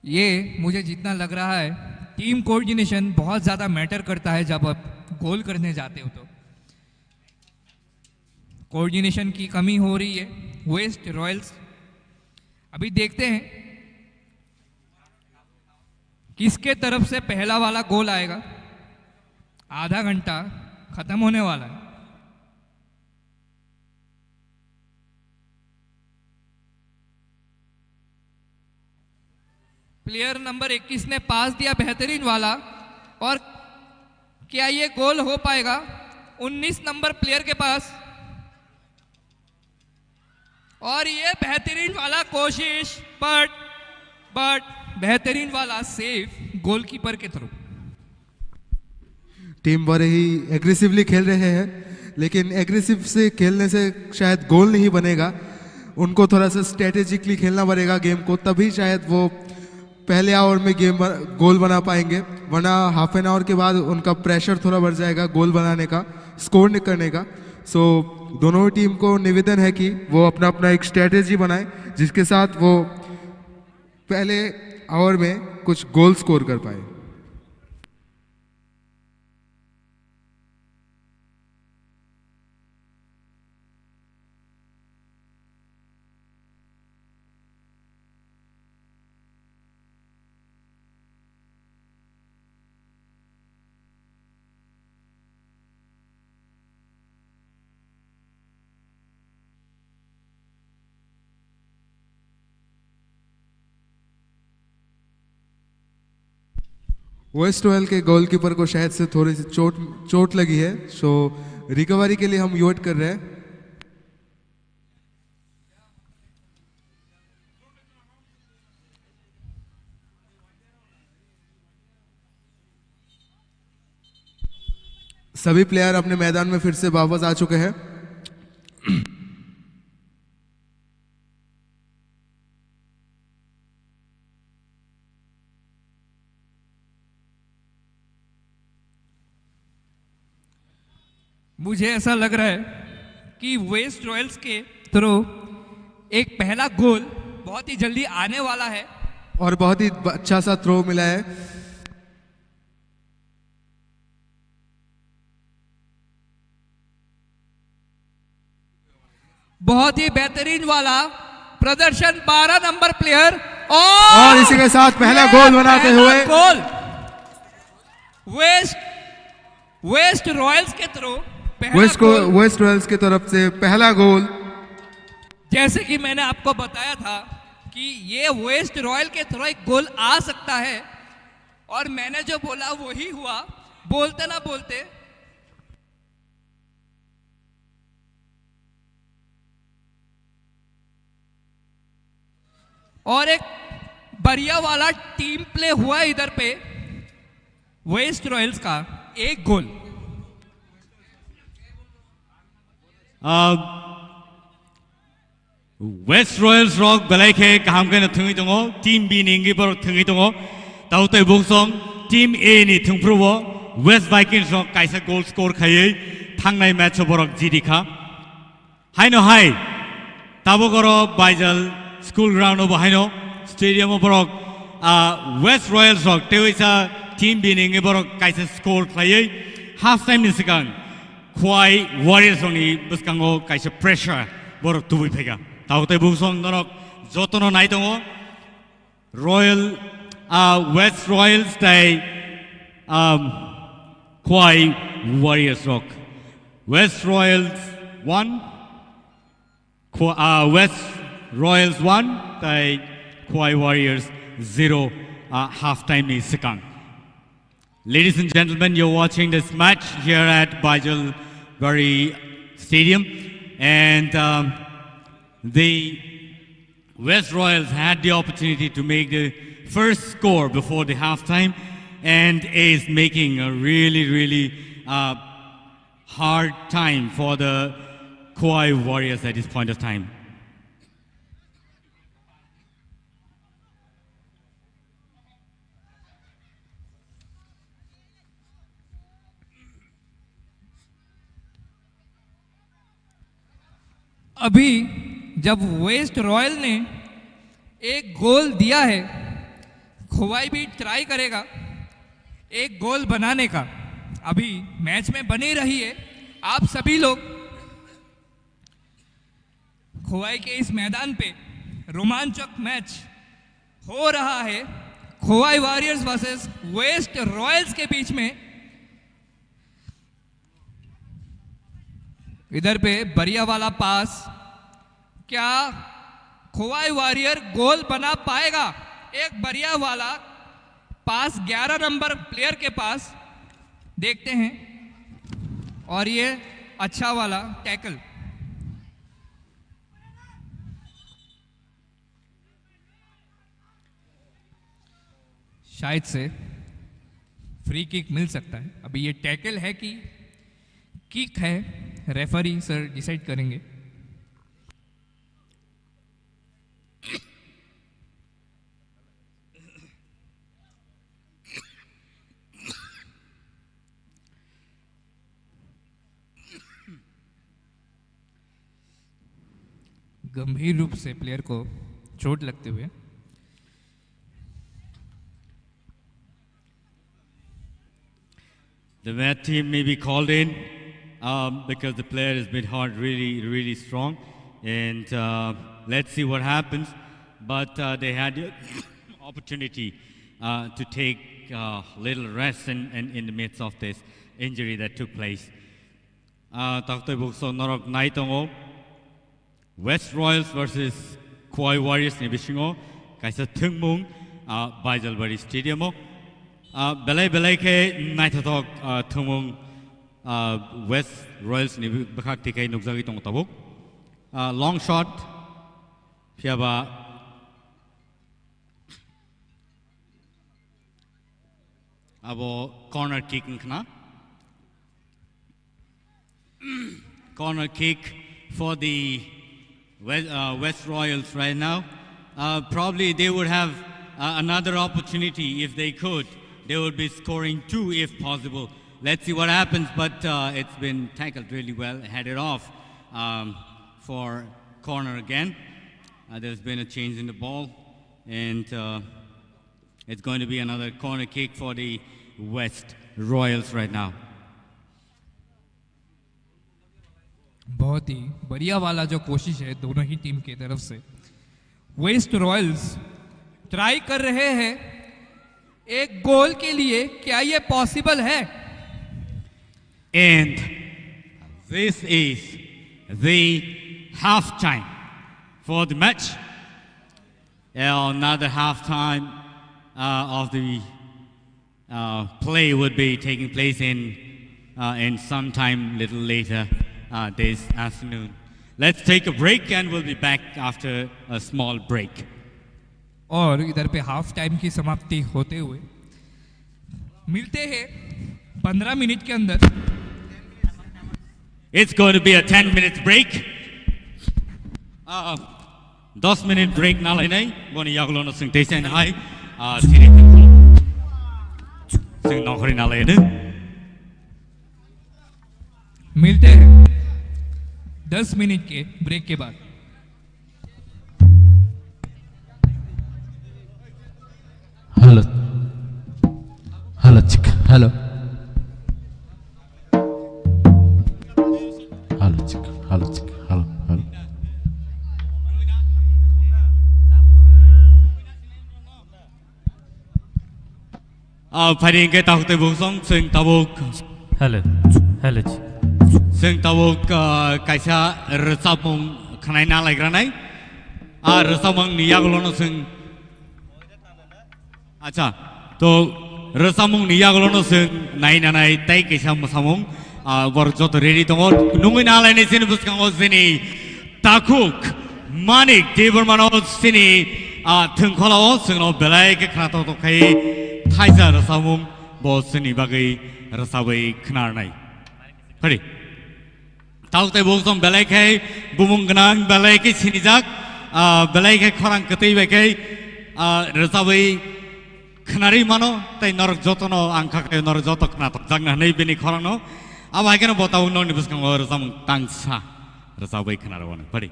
ये मुझे जितना लग रहा है, टीम कोऑर्डिनेशन बहुत ज़्यादा मैटर करता है जब आप गोल करने जाते हो तो। कोऑर्डिनेशन की कमी हो रही है वेस्ट रॉयल्स। अभी देखते हैं किसके तरफ से पहला वाला गोल आएगा। आधा घंटा खत्म होने वाला है। प्लेयर नंबर इक्कीस ने पास दिया बेहतरीन वाला, और क्या ये गोल हो पाएगा? उन्नीस नंबर प्लेयर के पास। और ये बेहतरीन वाला कोशिश, बट बट बेहतरीन वाला सेव गोलकीपर के थ्रू। टीम बड़े ही एग्रेसिवली खेल रहे हैं, लेकिन एग्रेसिव से खेलने से शायद गोल नहीं बनेगा। उनको थोड़ा सा स्ट्रेटेजिकली खेलना पड़ेगा गेम को, तभी शायद वो पहले ओवर में गेम गोल बना पाएंगे, वरना हाफ एन आवर के बाद उनका प्रेशर थोड़ा बढ़ जाएगा गोल बनाने का, स्कोर करने का। सो दोनों ही टीम को निवेदन है कि वो अपना अपना एक स्ट्रेटेजी बनाए, जिसके साथ वो पहले ओवर में कुछ गोल स्कोर कर पाए। वेस्ट रॉयल के गोलकीपर को शायद से थोड़ी सी चोट चोट लगी है, सो रिकवरी के लिए हम वेट कर रहे हैं। सभी प्लेयर अपने मैदान में फिर से वापस आ चुके हैं। मुझे ऐसा लग रहा है कि वेस्ट रॉयल्स के थ्रू एक पहला गोल बहुत ही जल्दी आने वाला है। और बहुत ही अच्छा सा थ्रो मिला है। बहुत ही बेहतरीन वाला प्रदर्शन बारह नंबर प्लेयर और, और इसी के साथ पहला गोल बनाते हुए गोल वेस्ट वेस्ट रॉयल्स के थ्रू वेस्ट को वेस्ट रॉयल्स की तरफ से पहला गोल। जैसे कि मैंने आपको बताया था कि ये वेस्ट रॉयल के थ्रू एक गोल आ सकता है और मैंने जो बोला वही हुआ। बोलते ना बोलते और एक बढ़िया वाला टीम प्ले हुआ इधर पे वेस्ट रॉयल्स का एक गोल। West Royals rok belai khe kaham khe no thwngwi tongo, team B ni wngwi borok thwngwi tongo. Tabo tei buksong team A ni thwngphuru bo West Vikings rok kaisa goal score khaiwi thangnai match o borok jidi kha. Haino hai tabuk oro Baijal school ground o bo haino stadium o borok, ah, West Royals rok tei waisa team B ni wngwi borok kaisa score khlaiwi half time ni swkang Khwai Warriors rokni bwskango kaisa pressure borok tubui phaikha. Tabuk tei buksong norok jotono nai tongo. Royal, ah, West Royals tei, um, Khwai Warriors rok. West Royals one, Khwa-, uh, West Royals one tei Khwai Warriors zero, uh, half time ni swkang. Ladies and gentlemen, you're watching this match here at Baijal Bari Stadium, and, um, the West Royals had the opportunity to make the first score before the halftime and is making a really, really, uh, hard time for the Khwai Warriors at this point of time. अभी जब waste Royal ने एक गोल दिया है, खोवाई भी ट्राई करेगा एक गोल बनाने का। अभी मैच में बने रहिए आप सभी लोग। खोवाई के इस मैदान पे रोमांचक मैच हो रहा है, Khowai warriors versus West Royals के बीच में। इधर पे बढ़िया वाला पास, क्या खोवाई वॉरियर गोल बना पाएगा? एक बढ़िया वाला पास ग्यारह नंबर प्लेयर के पास, देखते हैं। और ये अच्छा वाला टैकल। शायद से फ्री किक मिल सकता है। अभी ये टैकल है कि किक है, रेफरी सर डिसाइड करेंगे। गंभीर रूप से प्लेयर को चोट लगते हुए। The red team may be called in, um, because the player has been hurt really, really strong. And, uh, let's see what happens. But, uh, they had the opportunity, uh, to take a little rest in, in, in the midst of this injury that took place. Ah, taktwi bukso norok nai tongo. West Royals versus Khowai Warriors ni bisingo kaisa thwngmung, ah, Baijalbari Stadium o. Ah, belai belai khe naithothok, ah, thwngmung, ah, West Royals ni bwkhak tikhai nukjagwi tongo tabuk. Ah, long shot, phiyaba abo corner kick wngkhna. Corner kick for the West, uh, West Royals right now. Uh, probably they would have, uh, another opportunity if they could. They would be scoring two if possible. Let's see what happens, but, uh, it's been tackled really well, headed off, um, for corner again. Uh, there's been a change in the ball, and, uh, it's going to be another corner kick for the West Royals right now. बहुत ही बढ़िया वाला जो कोशिश है दोनों ही टीम की तरफ से। वेस्ट रॉयल्स ट्राई कर रहे हैं एक गोल के लिए, क्या ये पॉसिबल है? And this is the half time for the match. Another half time, uh, of the, uh, play would be taking place in, uh, in some time little later, uh, this afternoon. Let's take a break and we'll be back after a small break. और इधर पे half time की समाप्ति होते हुए मिलते हैं पन्द्रह मिनट के अंदर। It's going to be a ten minutes break. Uh, दस minute break nalainai, boni yagulono chwng teisa hai, ah, chini chwng nongkhorwi nalainai. मिलते हैं दस मिनट के ब्रेक के बाद। Hello. Hello, chick. Hello. Hello, chick. Hello, chick. Hello, hello. Ah, phaidi hwnkhe takhuk tei bukhuk song, chwng tabuk. Hello. Hello, chick. Chwng tabuk, ah, kaisa rwchapmung khwnai nalaigra nai. Ah, rwchapmungni yagulono chwng Acha, to rwchapmungni yagulono chwng nai nanai tei kaisa mwsamung, ah, borok joto ready tongo. Nungwi nalaini chini bwskango chini takhuk Manik Debbarmano chini, ah, thwngkholao chwngno belai khe khnatok tok khai thaisa rwchapmung bo chini bagwi rwchabwi khnarnai. Phari. Tabuk tei bukhuk song belai khe bumung gwnang, belai khe sinijak, ah, belai khe khorang kwtwi bai khe, ah, rwchabwi khnarwi mano, tei norok jotono ang kha khe norok joto khnatokjakna hwnwi bini khorangno. Abo hai kheno bo tabuk nokni bwskango rwchapmung tangsa rwchabwi khnarwano. Phari.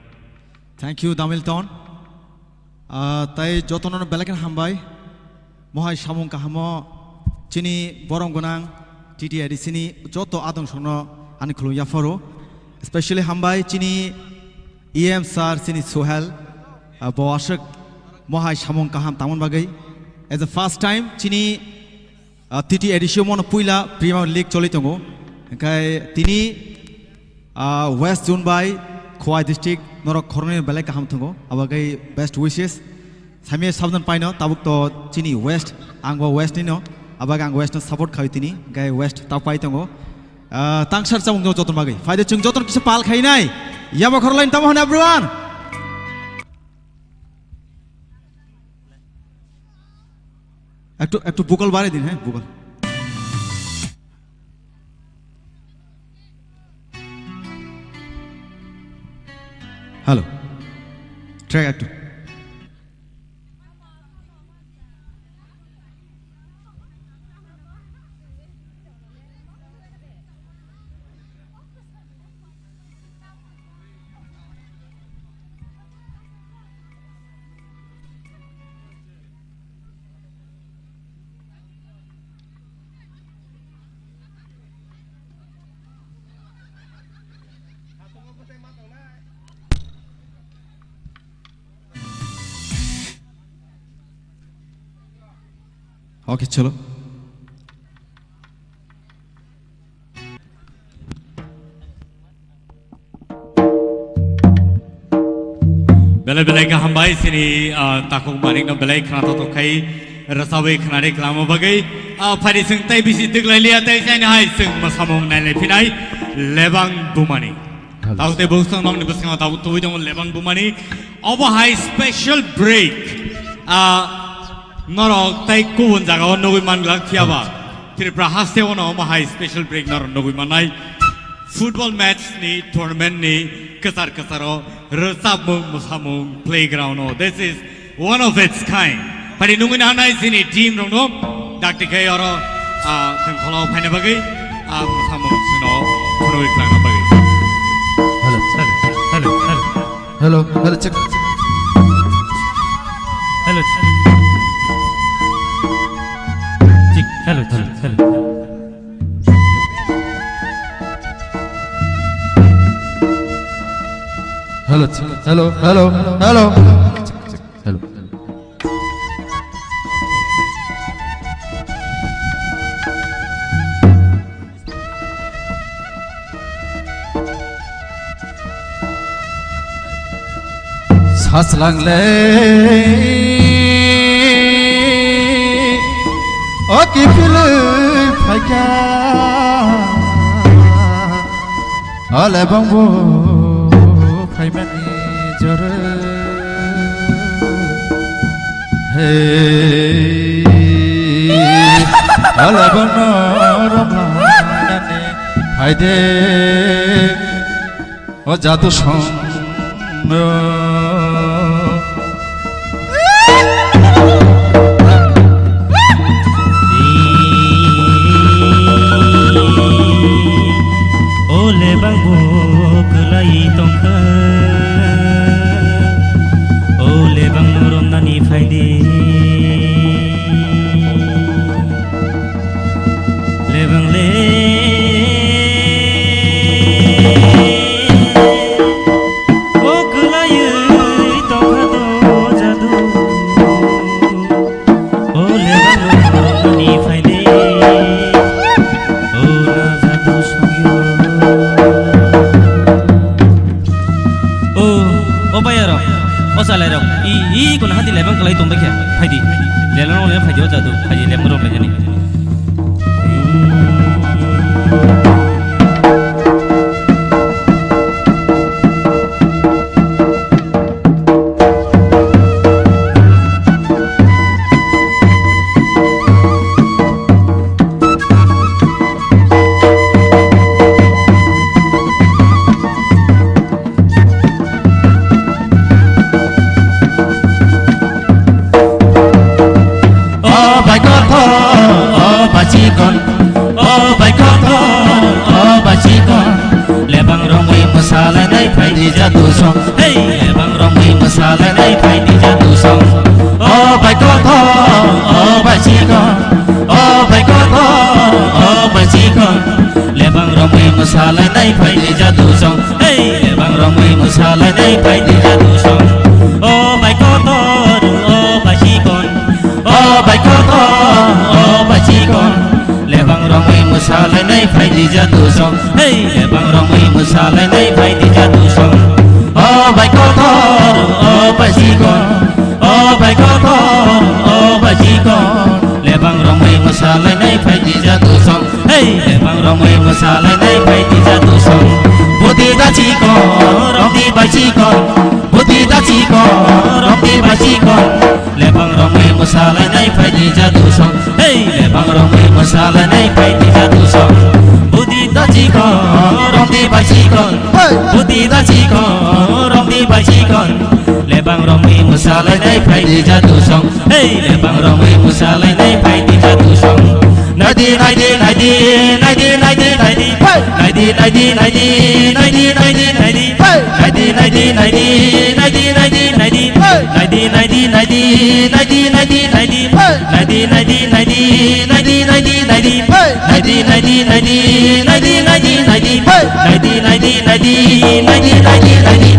Thank you, Damilton. Ah, tai jotono belai khe hambai. Mohai samung kahamo chini borom gwnang T T A D C ni joto adong songno ani khulum yapharo. Especially hambai chini E M sir chini Suhel, ah, bo aswk mohai samung kaham tangmani bagwi. As a first time chini Ah, T T A D C o mono puila Premier League choli tongo. Hingkhai tini, ah, West Zone bai Khowai District norok khoroknwi belai kaham tongo. Abo khe best wishes. Samia sabdan paino tabuk to chini West, ang bo West ni no. Abag ang West no support khai tini, gai West tapai tongo. Ah, tangsar chamung no joton bagwi. Phaide chwng joton kisa pal khainai. Yabo khorlain tamo hwn everyone. একটু, একটু ভোকাল বাড়াই দিন, হ্যাঁ, vocal. Hello, track একটু। Okay, chalo. Belai belai kaham bai chini, ah, takhuk manik no belai khna thok thok khai rwchabwi khnari kwlamo bagwi. Ah, phari chwng tei bisi twk lai liya tei chini hai chwng mwsamung nai lai phinai Lebang Bumani. Tabuk tei bwswk nokni bwskango tabuk tubui tongo Lebang Bumani. Obo hai special break. Ah, norok tei kubun jagao nugui man glak phiya ba. Tripura haste ono omo hai special break norok nugui mannai. Football match ni tournament ni kwchar kwcharo rwchapmung mwsamung playground o. This is one of its kind. Phari nungwi nahanai chini team rokno dakti khai oro, ah, thengkholo phaina bagwi, ah, mwsamung chwngno phunugwi khlangna bagwi. Hello, hello, hello, hello. Hello, hello, check. Hello, check. Check, hello, hello, hello. Hello, hello, hello, hello. Hello. Saslang le, o kiphilwi phaikha, o lebang bo phaimani jora. Hey, o lebang no romlanani phaide. O jadu song. O lebang bo kwlai tongkha. O lebang no romnani phaidi. Lebang le. O kwlaiwi tongkha to jadu. O lebang ni phaidi. O na jadu songyo. O, o bayarok, o salairok, i, i kono hati lebang kwlai tongbai khe, phaidi. Lebang rok le phaidi o jadu, phaidi lebang rok le jani. O bai kothor, o bai chikon, o bai kothor, o bai chikon. Lebang romwi mwsalainai phaidi jadu song. Hey! Lebang romwi mwsalainai phaidi jadu song. O bai kothor, o bai chikon, o bai kothor, o bai chikon. Lebang romwi mwsalainai phaidi jadu song. Hey, lebang romwi mwsalainai phaidi jadu song. O bai kotor, o bai chikon. O bai kotor, o bai chikon. Lebang romwi mwsalainai phaidi jadu song. Hey, lebang romwi mwsalainai phaidi jadu song. O bai kotor, o bai chikon. O bai kotor, o bai chikon. Lebang romwi mwsalai Salainai phai di jadu song. Budi da chikon, romdi bai chikon. Budi da chikon, romdi bai chikon. Lebang romwi mwsalainai phai di jadu song. Hey, lebang romwi mwsalainai phai di jadu song. Budi da chikon, romdi bai chikon. Hey! Budi da chikon, romdi bai chikon. Lebang romwi mwsalainai phai di jadu song. Hey, lebang romwi mwsalainai phai di jadu song. Naidi, naidi, naidi, naidi, naidi, naidi. Hey! Naidi, naidi, naidi, naidi, naidi, naidi. Hey! Naidi, naidi, naidi, naidi, naidi, naidi. Hey! Naidi, naidi, naidi, naidi, naidi, naidi. Hey! Naidi, naidi, naidi, naidi, naidi, naidi. Hey! Naidi, naidi, naidi, naidi, naidi, naidi. Hey! Naidi, naidi, naidi, naidi, naidi, naidi.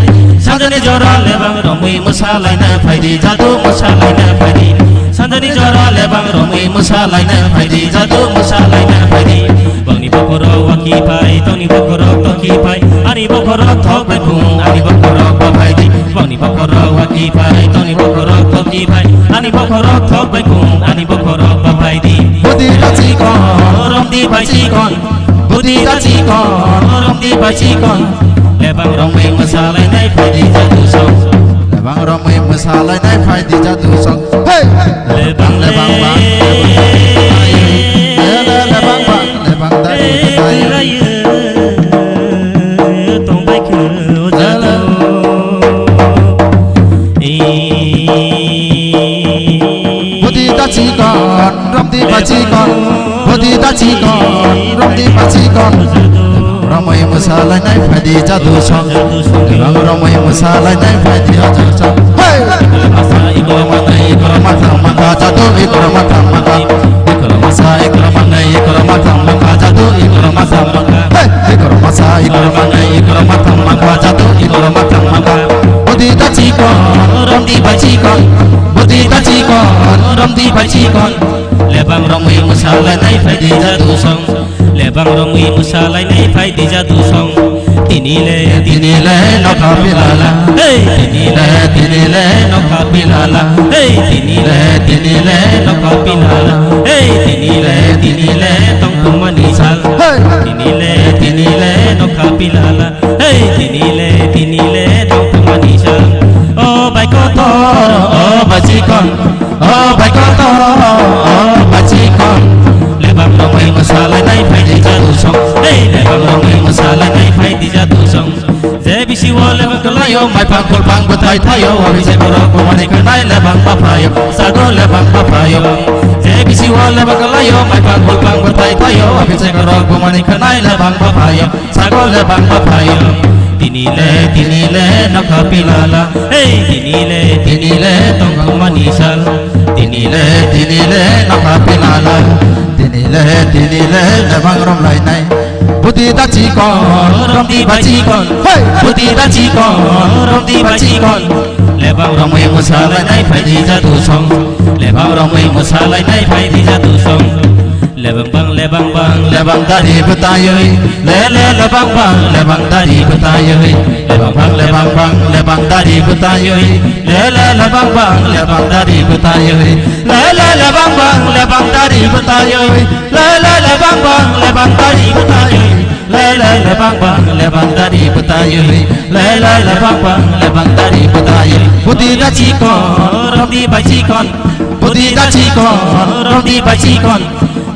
Sanjani jora lebang romwi mwsalaina phaidi, jadu mwsalaina phaidi. Sanjani jora lebang romwi mwsalaina phaidi, jadu mwsalaina phaidi. Bangni bokhorok waki phai, tongni bokhorok toki phai. Ani bokhorok thok bai khung, ani bokhorok ba phaidi. Bangni bokhorok waki phai, tongni bokhorok toki phai. Ani bokhorok thok bai khung, ani bokhorok ba phaidi. Budi da chikon, romdi bai chikon. Budi da chikon, romdi bai chikon. Lebang romwi mwsalainai phaidi jadu song. Lebang romwi mwsalainai phaidi jadu song. Hey! Lebang, lebang, bang, lebang, lebang, bang, lebang, dari, dari. Budi da chikon, romdi ba chikon. Budi da chikon, romdi ba chikon. Romwi mwsalainai phaidi jadu song. Lebang romwi mwsalainai phaidi jadu song. Hey! Masa ikroma nai ikroma thang maka jadu ikroma thang maka. Ikroma sa ikroma nai ikroma thang maka jadu ikroma thang maka. Hey! Ikroma sa ikroma nai ikroma thang maka jadu ikroma thang maka. Budi da chikon, romdi ba chikon. Budi da chikon, romdi ba chikon. Lebang romwi mwsalainai phaidi jadu song. Lebang romwi mwsalainai phaidi jadu song. Tini le, tini le nokha pilala. Hey! Tini le, tini le nokha pilala. Hey! Tini le, tini le nokha pilala. Hey! Tini le, tini le tongthokmani sal. Hey! Tini le, tini le nokha pilala. Hey, tini le, tini le tongthokmani sal. O bai kotor, o bai chikon, o bai kotor, o bai chikon. Lebang romwi mwsalainai phaidi jadu song. Hey, lebang romwi mwsalainai phaidi jadu song. Je bisi o lebang kwlaio, maiphang khulphang bwthai thaio, o bisi borok bumani khanai lebang ba phaio, sago lebang ba phaio. Je bisi o lebang kwlaio, maiphang khulphang bwthai thaio, o bisi borok bumani khanai lebang ba phaio. Sago lebang ba phaio. Tini le, tini le nokha pilala. Hey, tini le, tini le tongthokmani sal. Tini le, tini le nokha pilala. Tini le, tini le lebang romlainai. Budi da chikon, romdi ba chikon. Hey! Budi da chikon, romdi ba chikon. Lebang romwi mwsalainai phaidi jadu song. Lebang romwi mwsalainai phaidi jadu song. Lebang bang, lebang bang, lebang dari bwtaiwi. Le, le, lebang bang, lebang dari bwtaiwi. Lebang bang, lebang bang, lebang dari bwtaiwi. Le, le, lebang bang, lebang dari bwtaiwi. Le, le, lebang bang, lebang dari bwtaiwi. Le, le, lebang bang, lebang dari bwtaiwi. Le, le, lebang bang, lebang dari bwtaiwi. Le, le, lebang bang, lebang dari bwtaiwi. Budi da chikon, romdi ba chikon. Budi da chikon, romdi ba chikon.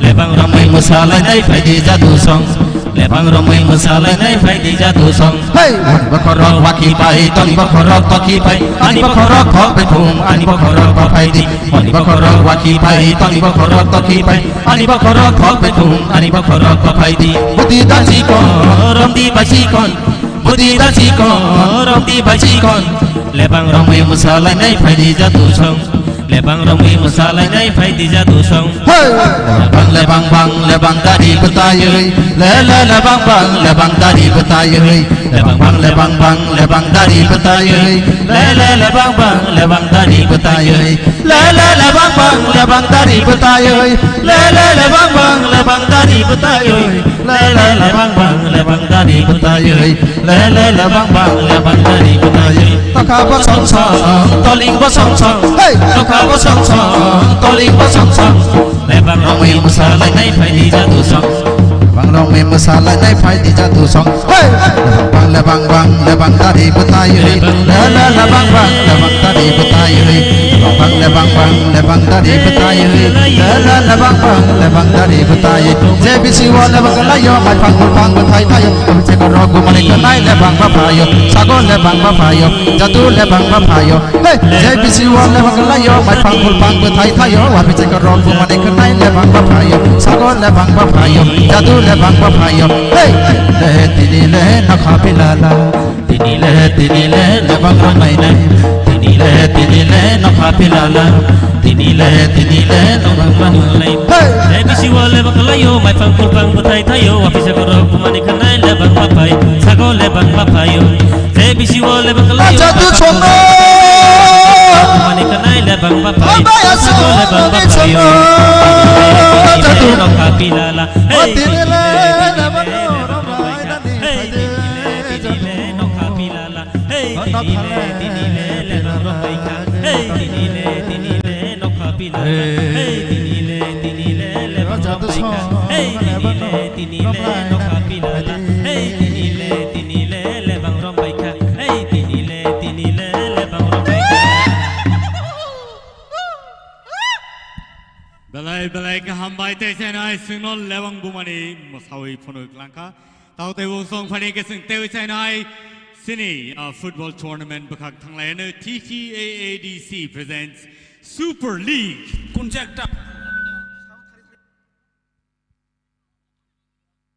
Lebang romwi mwsalainai phaidi jadu song. Lebang romwi mwsalainai phaidi jadu song. Hey! Ani bokhorok waki phai, tongni bokhorok toki phai. Ani bokhorok thok bai khum, ani bokhorok ba phaidi. Ani bokhorok waki phai, tongni bokhorok toki phai. Ani bokhorok thok bai khum, ani bokhorok ba phaidi. Budi da chikon, romdi ba chikon. Budi da chikon, romdi ba chikon. Lebang romwi mwsalainai phaidi jadu song. Lebang romwi mwsalainai phaidi jadu song. Hey! Lebang, lebang bang, lebang dari bwtaiwi. Le, le, lebang bang, lebang dari bwtaiwi. Lebang bang, lebang bang, lebang dari bwtaiwi. Le, le, lebang bang, lebang dari bwtaiwi. Le, le, lebang bang, lebang dari bwtaiwi. Le, le, lebang bang, lebang dari bwtaiwi. Le, le, lebang bang, lebang dari bwtaiwi. Le, le, lebang bang, lebang dari bwtaiwi. Nokha bosong song, toling bosong song. Hey! Nokha bosong song, toling bosong song. Lebang romwi mwsalainai phaidi jadu song. Lebang romwi Mwi mwsalainai phai di jadu song. Hey! Lebang bang, lebang bang, lebang dari bwtai ri. Le, le, lebang bang, lebang dari bwtai ri. Lebang bang, lebang bang, lebang dari bwtai ri. Le, le, lebang bang, lebang dari bwtai ri. Je bisi o lebang layo, mai phang phul phang bwthai thayo. Abise ko rok bumani khnai lebang ba phayo. Sago lebang ba phayo. Jadu lebang ba phayo. Hey, je bisi o lebang layo, mai phang phul phang bwthai thayo, wa bichai ka rok bumani khnai lebang ba phayo, sago lebang ba phayo, jadu lebang ba phayo. Hey, le tini le nokha pilala, tini le, tini le lebang rok nainai, tini le, tini le nokha pilala, tini le, tini le nokha pilala. Hey, je bisi o lebang layo, mai phang phul phang bwthai thayo, wa bichai ka rok bumani khnai lebang ba phayo, sago lebang ba phayo. Je bisi o lebang layo. Acha tu chongo. Mani kanai lebang ba phayo. Abaya sago lebang ba phayo. Acha tu. Nokha pilala. Hey, tini le, tini le, lebang ba phayo. Hey, tini le, tini le, nokha pilala. Hey, tini le, tini le, lebang ba phayo. Hey, tini le, tini le, nokha pilala. Hey, tini le, tini le, lebang ba phayo. Hey, tini le, tini le, nokha pilala. Hey, tini le, tini le, lebang rok bai kha. Hey, tini le, tini le, lebang rok bai kha. Belai, belai khe hambai tei chai nai chwngno lebang bumani mwsawi phunuk langkha. Tao tei bo song phani khe chwng tei chai nai chini, uh, football tournament bwkhak thanglai ano T T A A D C presents Super League. Kunjakta.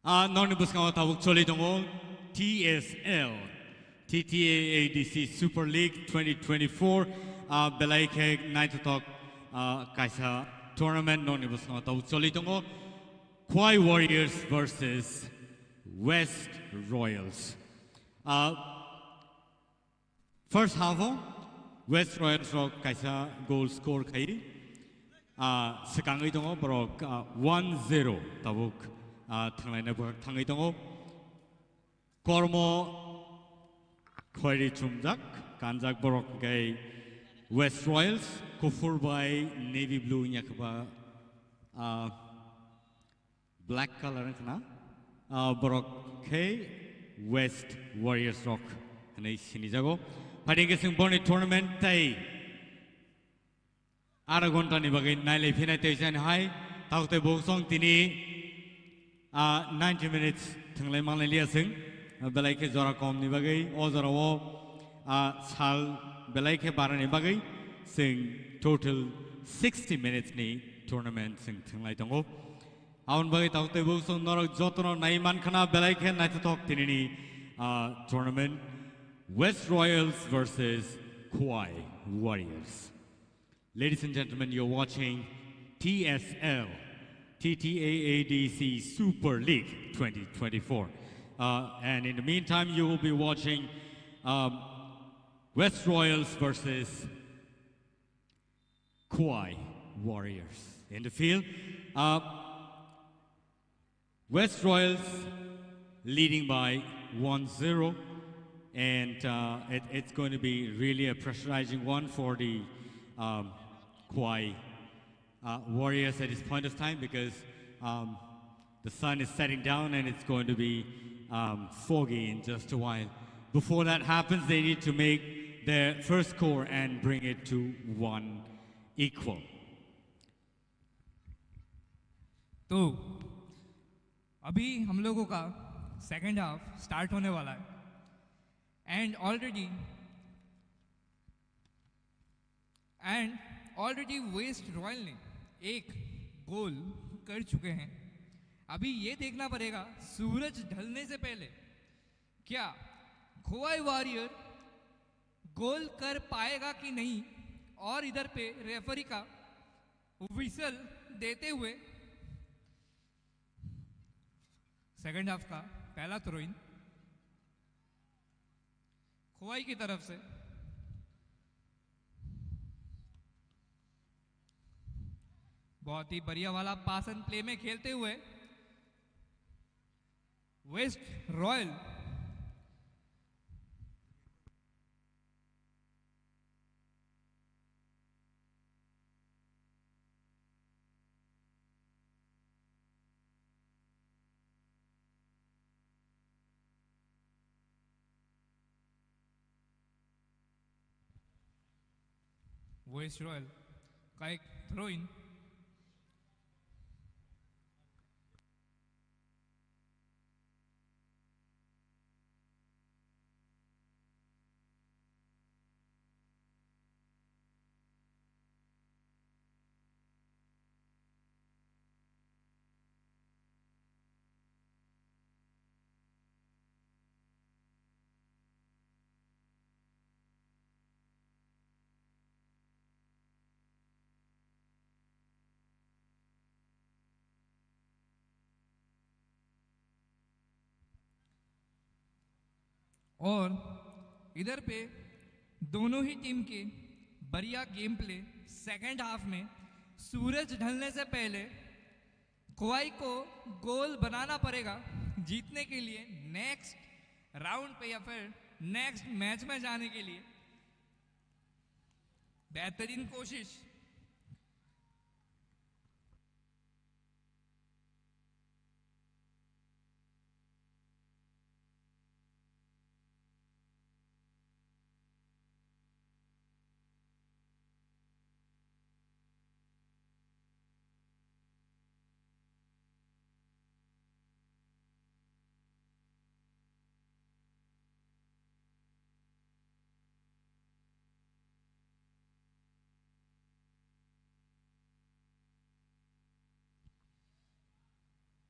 Ah, norni bwskango tabuk choli tongo T S L, T T A A D C Super League twenty twenty-four, ah, belai khe naithothok, ah, kaisa tournament norni bwskango tabuk choli tongo. Khwai Warriors versus West Royals. Ah, First half o West Royals rok kaisa goal score khai, ah, swkangwi tongo borok, ah, one zero tabuk, ah, thanglaina bwkhak thangwi tongo. Kormo khwari chumjak, kanjak borok hwnkhe West Royals, kuphur bai navy blue wngya khe ba, ah, Black color wngkha na, ah, borok khe West Warriors rok hwnwi sinijago. Phaidi hwnkhe chwng borni tournament tei ara ghonta ni bagwi nailai phinai tei jani hai tabuk tei bo chwng tini, ah, ninety minutes thwnglai manlai liya chwng. Ah, belai khe jora kom ni bagwi o jora o, ah, sal belai khe bara ni bagwi chwng total sixty minutes ni tournament chwng thwnglai tongo. Aboni bagwi tabuk tei bo chwng norok jotono nai mankha na belai khe naithothok tinini, ah, tournament, West Royals versus Khwai Warriors. Ladies and gentlemen, you're watching T S L, T T A A D C Super League twenty twenty-four. Uh, and in the meantime, you will be watching, um, West Royals versus Khwai Warriors in the field. Uh, West Royals leading by one zero, and, uh, it, it's going to be really a pressurizing one for the, um, Khwai, uh, Warriors at this point of time because, um, the sun is setting down and it's going to be, um, foggy in just a while. Before that happens, they need to make their first score and bring it to one equal. तो अभी हम लोगों का second half start होने वाला है। And already and already West Royal ने एक गोल कर चुके हैं। अभी ये देखना पड़ेगा सूरज ढलने से पहले क्या खोवाई वॉरियर गोल कर पाएगा कि नहीं। और इधर पे रेफरी का व्हिसल देते हुए सेकंड हाफ का पहला थ्रो इन खोवाई की तरफ से। बहुत ही बढ़िया वाला पास एंड प्ले में खेलते हुए वेस्ट रॉयल West Royal का एक थ्रो इन। और इधर पे दोनों ही टीम के बढ़िया गेम प्ले। सेकंड हाफ में सूरज ढलने से पहले खोवाई को गोल बनाना पड़ेगा जीतने के लिए, नेक्स्ट राउंड पे या फिर नेक्स्ट मैच में जाने के लिए। बेहतरीन कोशिश।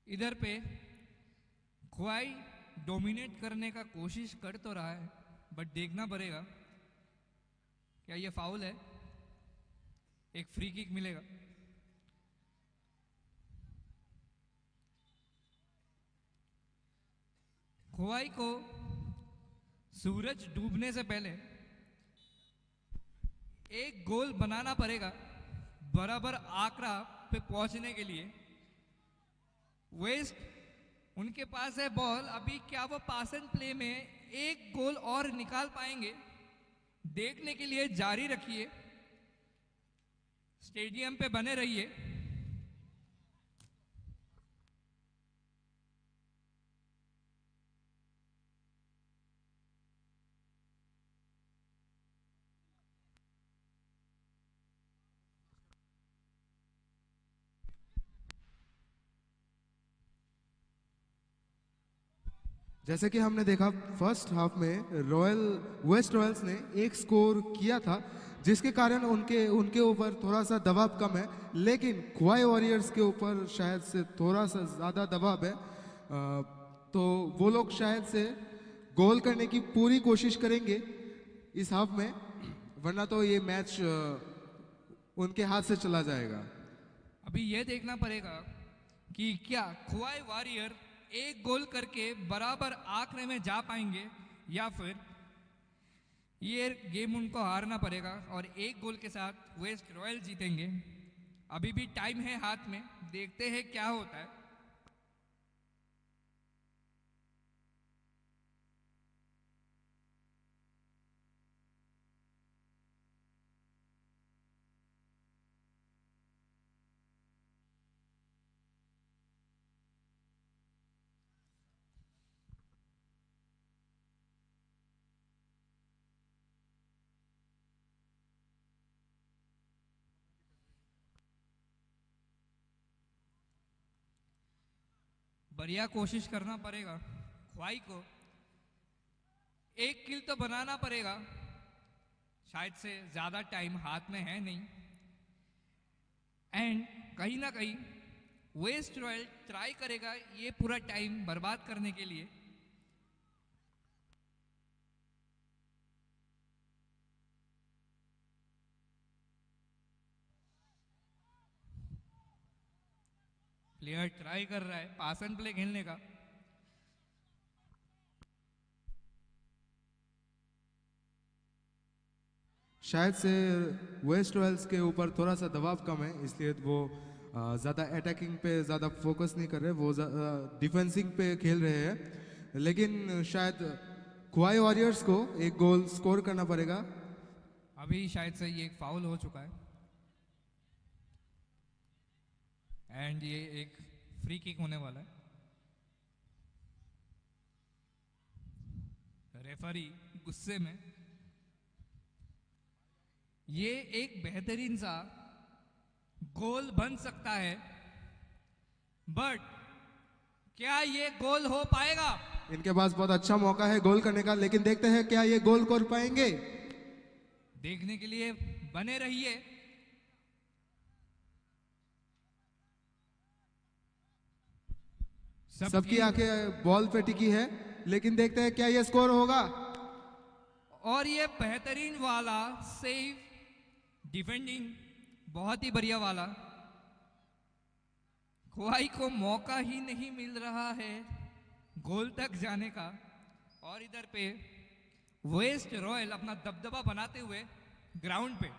इधर पे खोवाई डोमिनेट करने का कोशिश कर तो रहा है, बट देखना पड़ेगा क्या ये फाउल है। एक फ्री किक मिलेगा। खोवाई को सूरज डूबने से पहले एक गोल बनाना पड़ेगा बराबर आंकड़ा पे पहुंचने के लिए। वेस्ट उनके पास है बॉल। अभी क्या वो पास एंड प्ले में एक गोल और निकाल पाएंगे? देखने के लिए जारी रखिए, स्टेडियम पे बने रहिए। जैसे कि हमने देखा, फर्स्ट हाफ में रॉयल, वेस्ट रॉयल्स ने एक स्कोर किया था, जिसके कारण उनके उनके ऊपर थोड़ा सा दबाव कम है। लेकिन खोवाई वॉरियर्स के ऊपर शायद से थोड़ा सा ज़्यादा दबाव है। अ, तो वो लोग शायद से गोल करने की पूरी कोशिश करेंगे इस हाफ में, वरना तो ये मैच, अ, उनके हाथ से चला जाएगा। अभी ये देखना पड़ेगा कि क्या खोवाई वॉरियर एक गोल करके बराबर आंकड़े में जा पाएंगे या फिर ये गेम उनको हारना पड़ेगा और एक गोल के साथ वेस्ट रॉयल जीतेंगे। अभी भी टाइम है हाथ में, देखते हैं क्या होता है। बढ़िया कोशिश करना पड़ेगा खोवाई को, एक किल तो बनाना पड़ेगा। शायद से ज़्यादा टाइम हाथ में है नहीं, एंड कहीं ना कहीं वेस्ट रॉयल ट्राई करेगा ये पूरा टाइम बर्बाद करने के लिए। प्लेयर ट्राई कर रहा है पास एंड प्ले खेलने का। शायद से वेस्ट रॉयल्स के ऊपर थोड़ा सा दबाव कम है, इसलिए वो, अ, ज़्यादा अटैकिंग पे ज़्यादा फोकस नहीं कर रहे, वो ज़्या-, अ, डिफेंसिंग पे खेल रहे हैं। लेकिन शायद खोवाई वॉरियर्स को एक गोल स्कोर करना पड़ेगा। अभी शायद से ये एक फाउल हो चुका है, एंड ये एक फ्री किक होने वाला है। रेफरी गुस्से में। ये एक बेहतरीन सा गोल बन सकता है, बट क्या ये गोल हो पाएगा? इनके पास बहुत अच्छा मौका है गोल करने का, लेकिन देखते हैं क्या ये गोल कर पाएंगे। देखने के लिए बने रहिए। सबकी सबकी आंखें बॉल पे टिकी है, लेकिन देखते हैं क्या ये स्कोर होगा। और ये बेहतरीन वाला सेव, डिफेंडिंग बहुत ही बढ़िया वाला। खोवाई को मौका ही नहीं मिल रहा है गोल तक जाने का। और इधर पे वेस्ट रॉयल अपना दबदबा बनाते हुए ग्राउंड पे।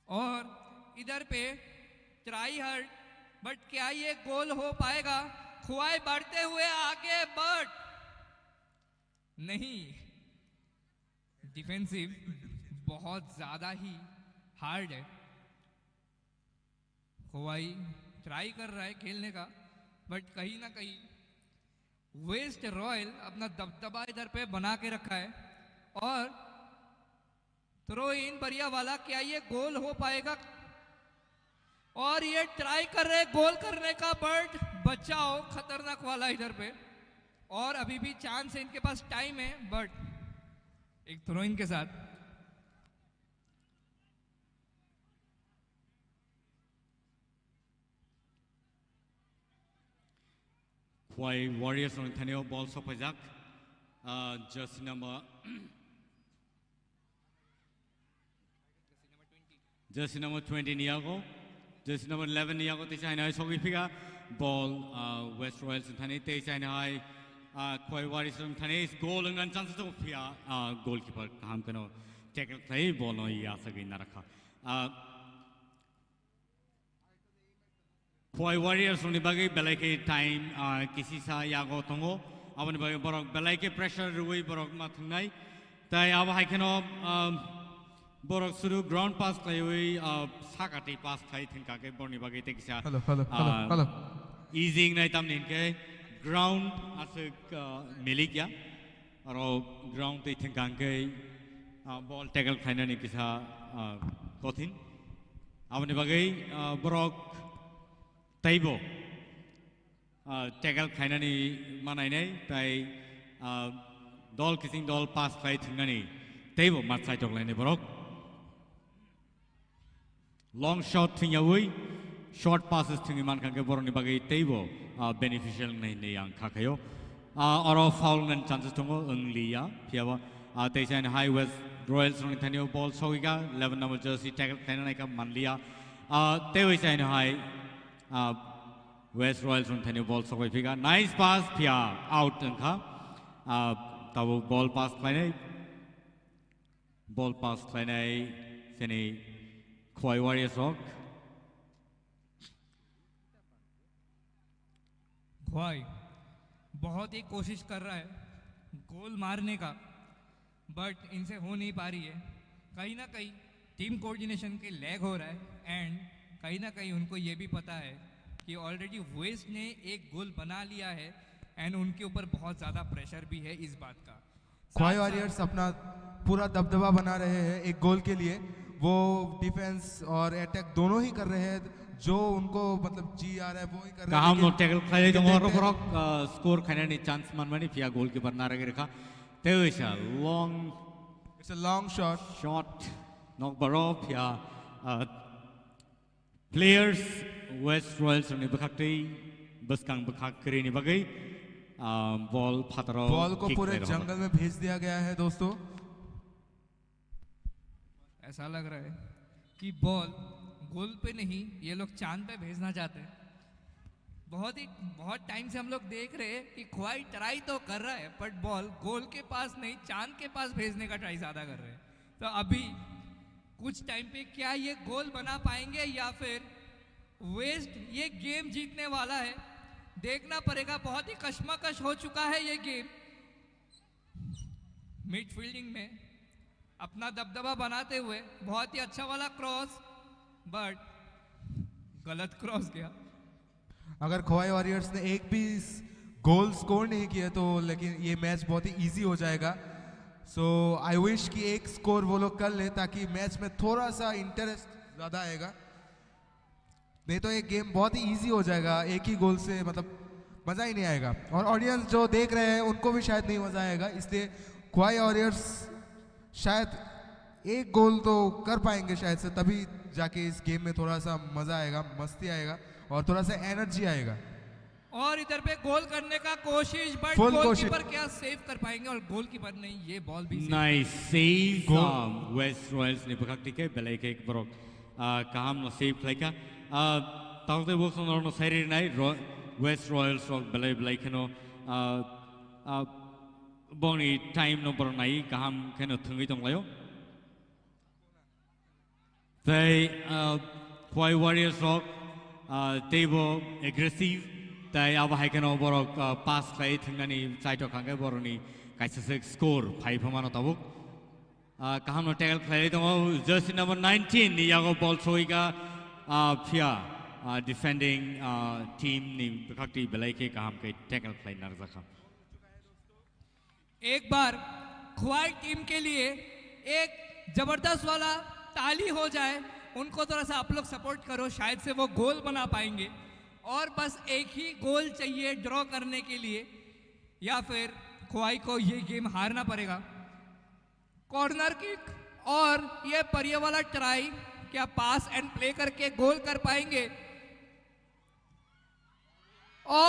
और इधर पे ट्राई हार्ड, बट क्या ये गोल हो पाएगा? खोवाई बढ़ते हुए आगे, बट नहीं, डिफेंसिव बहुत ज्यादा ही हार्ड है। खोवाई ट्राई कर रहा है खेलने का, बट कहीं ना कहीं वेस्ट रॉयल अपना दबदबा इधर पे बना के रखा है। और थ्रो इन बढ़िया वाला, क्या ये गोल हो पाएगा? और ये ट्राई कर रहे गोल करने का, बट बचाओ, खतरनाक वाला इधर पे। और अभी भी चांस है इनके पास, टाइम है, बट एक थ्रो इन के साथ। Khwai Warriors rokni thani o ball sokphaijak. Ah, jersey number, jersey number twenty ni yago, jersey number eleven ni yago teisa haino hai sogwi phiga. Ball, ah, West Royals ni thani teisa haino hai, ah, Khwai Warriors rokni thani goal wngna chance tongo phiya, ah, goalkeeper kaham kheno tackle khlai ball no yasagwi narakha. Ah, Khwai Warriors rokni bagwi belai khe time, ah, kisisa yago tongo. Aboni bagwi borok belai khe pressure rwui borok ma thwngnai. Tai abo hai kheno, ah, borok suru ground pass khlaiwi, ah, sakati pass khlai thwngkha khe borokni bagwi tei kisa, hello, hello, hello, ah, hello. Easy wngnai tamni hinkhe ground aswk, ah, milik ya. Aro ground twi thwngkha hwnkhe, ah, ball tackle khlainani kisa, ah, kothin. Aboni bagwi, ah, borok teibo, ah, tackle khlainani manainai tai, ah, dol kising dol pass khlai thwngnani teibo ma chaitok lainai borok. Long shot thwngyawi, short passes thwngwi mankha khe borokni bagwi teibo, ah, beneficial wngnai hinwi ang kha khaio. Ah, oro foul wngnani chances tongo, wngliya. Phiyaba, ah, teisa haino hai West Royals rokni thani o ball sogwikha, eleven number jersey tackle khlaina naikha manliya. Ah, tei waisa haino hai, ah, West Royals rokni thani o ball sogwi phika. Nice pass, phiya out wngkha. Ah, tabuk ball pass khlainai. Ball pass khlainai chini Khwai Warriors rok. Khwai बहुत ही कोशिश कर रहा है गोल मारने का, बट इनसे हो नहीं पा रही है। कहीं ना कहीं टीम कोऑर्डिनेशन के लैग हो रहा है, एंड कहीं ना कहीं उनको ये भी पता है कि ऑलरेडी वेस्ट ने एक गोल बना लिया है, एंड उनके ऊपर बहुत ज़्यादा प्रेशर भी है इस बात का। ख्वाई वॉरियर्स अपना पूरा दबदबा बना रहे हैं एक गोल के लिए। वो डिफेंस और अटैक दोनों ही कर रहे हैं, जो उनको मतलब जी आ रहा है वो ही कर रहे हैं। Kaham no tackle khlai tongo oro borok, uh, score khainani chance manmani phiya goalkeeper naragwi rwkha. Tei waisa long, it's a long shot. Shot nok baro phiya, uh, Players West Royals ni bwkhaktwi bwskang bwkhak kwrwini bagwi, ah, ball phataro ball को kick पूरे khlai rwkha. जंगल में भेज दिया गया है दोस्तों। ऐसा लग रहा है कि बॉल गोल पे नहीं, ये लोग चांद पे भेजना चाहते हैं। बहुत ही, बहुत टाइम से हम लोग देख रहे हैं कि ख्वाई ट्राई तो कर रहा है, बट बॉल गोल के पास नहीं, चांद के पास भेजने का ट्राई ज्यादा कर रहे हैं। तो अभी कुछ टाइम पे क्या ये गोल बना पाएंगे या फिर वेस्ट ये गेम जीतने वाला है, देखना पड़ेगा। बहुत ही कश्मकश हो चुका है ये गेम। मिडफील्डिंग में अपना दबदबा बनाते हुए बहुत ही अच्छा वाला क्रॉस, बट गलत क्रॉस गया। अगर खोवाई वॉरियर्स ने एक भी गोल स्कोर नहीं किया तो, लेकिन ये मैच बहुत ही इजी हो जाएगा। सो आई विश कि एक स्कोर वो लोग कर ले, ताकि मैच में थोड़ा सा इंटरेस्ट ज़्यादा आएगा। नहीं तो ये गेम बहुत ही इजी हो जाएगा, एक ही गोल से, मतलब, मज़ा ही नहीं आएगा। और ऑडियंस जो देख रहे हैं, उनको भी शायद नहीं मज़ा आएगा, इसलिए खोवाई वॉरियर्स शायद एक गोल तो कर पाएंगे शायद से, तभी जाके इस गेम में थोड़ा सा मज़ा आएगा, मस्ती आएगा और थोड़ा सा एनर्जी आएगा। और इधर पे गोल करने का कोशिश, बट फुल कोशिश। गोलकीपर क्या सेव कर पाएंगे? और गोलकीपर नहीं, ये बॉल भी save Nice save goal. from West Royals ni bwkhak tike belai khe borok, ah, kaham no save khlai kha. Ah, tawtwi bo khno no sairi nai Ro-, West Royals rok belai belai kheno, ah, ah, boni time no borok nai kaham kheno thwngwi tonglaio. Tei, ah, Khowai Warriors rok, ah, teibo aggressive, tei abo hai kheno borok, ah, pass khlai thwngnani chaitok hwnkhe borokni kaisa se score phai pha mano tabuk. Ah, kaham no tackle khlai tongo, jersey number nineteen ni yago ball soika, ah, phiya, ah, defending, ah, team ni bwkhak twi belai khe kaham khe tackle khlai narwkjakha. एक बार खोवाई टीम के लिए एक जबरदस्त वाला ताली हो जाए, उनको थोड़ा सा आप लोग सपोर्ट करो, शायद से वो गोल बना पाएंगे और बस एक ही गोल चाहिए ड्रॉ करने के लिए, या फिर खोवाई को ये गेम हारना पड़ेगा। कॉर्नर किक और ये परिये वाला ट्राई, क्या पास एंड प्ले करके गोल कर पाएंगे? ओ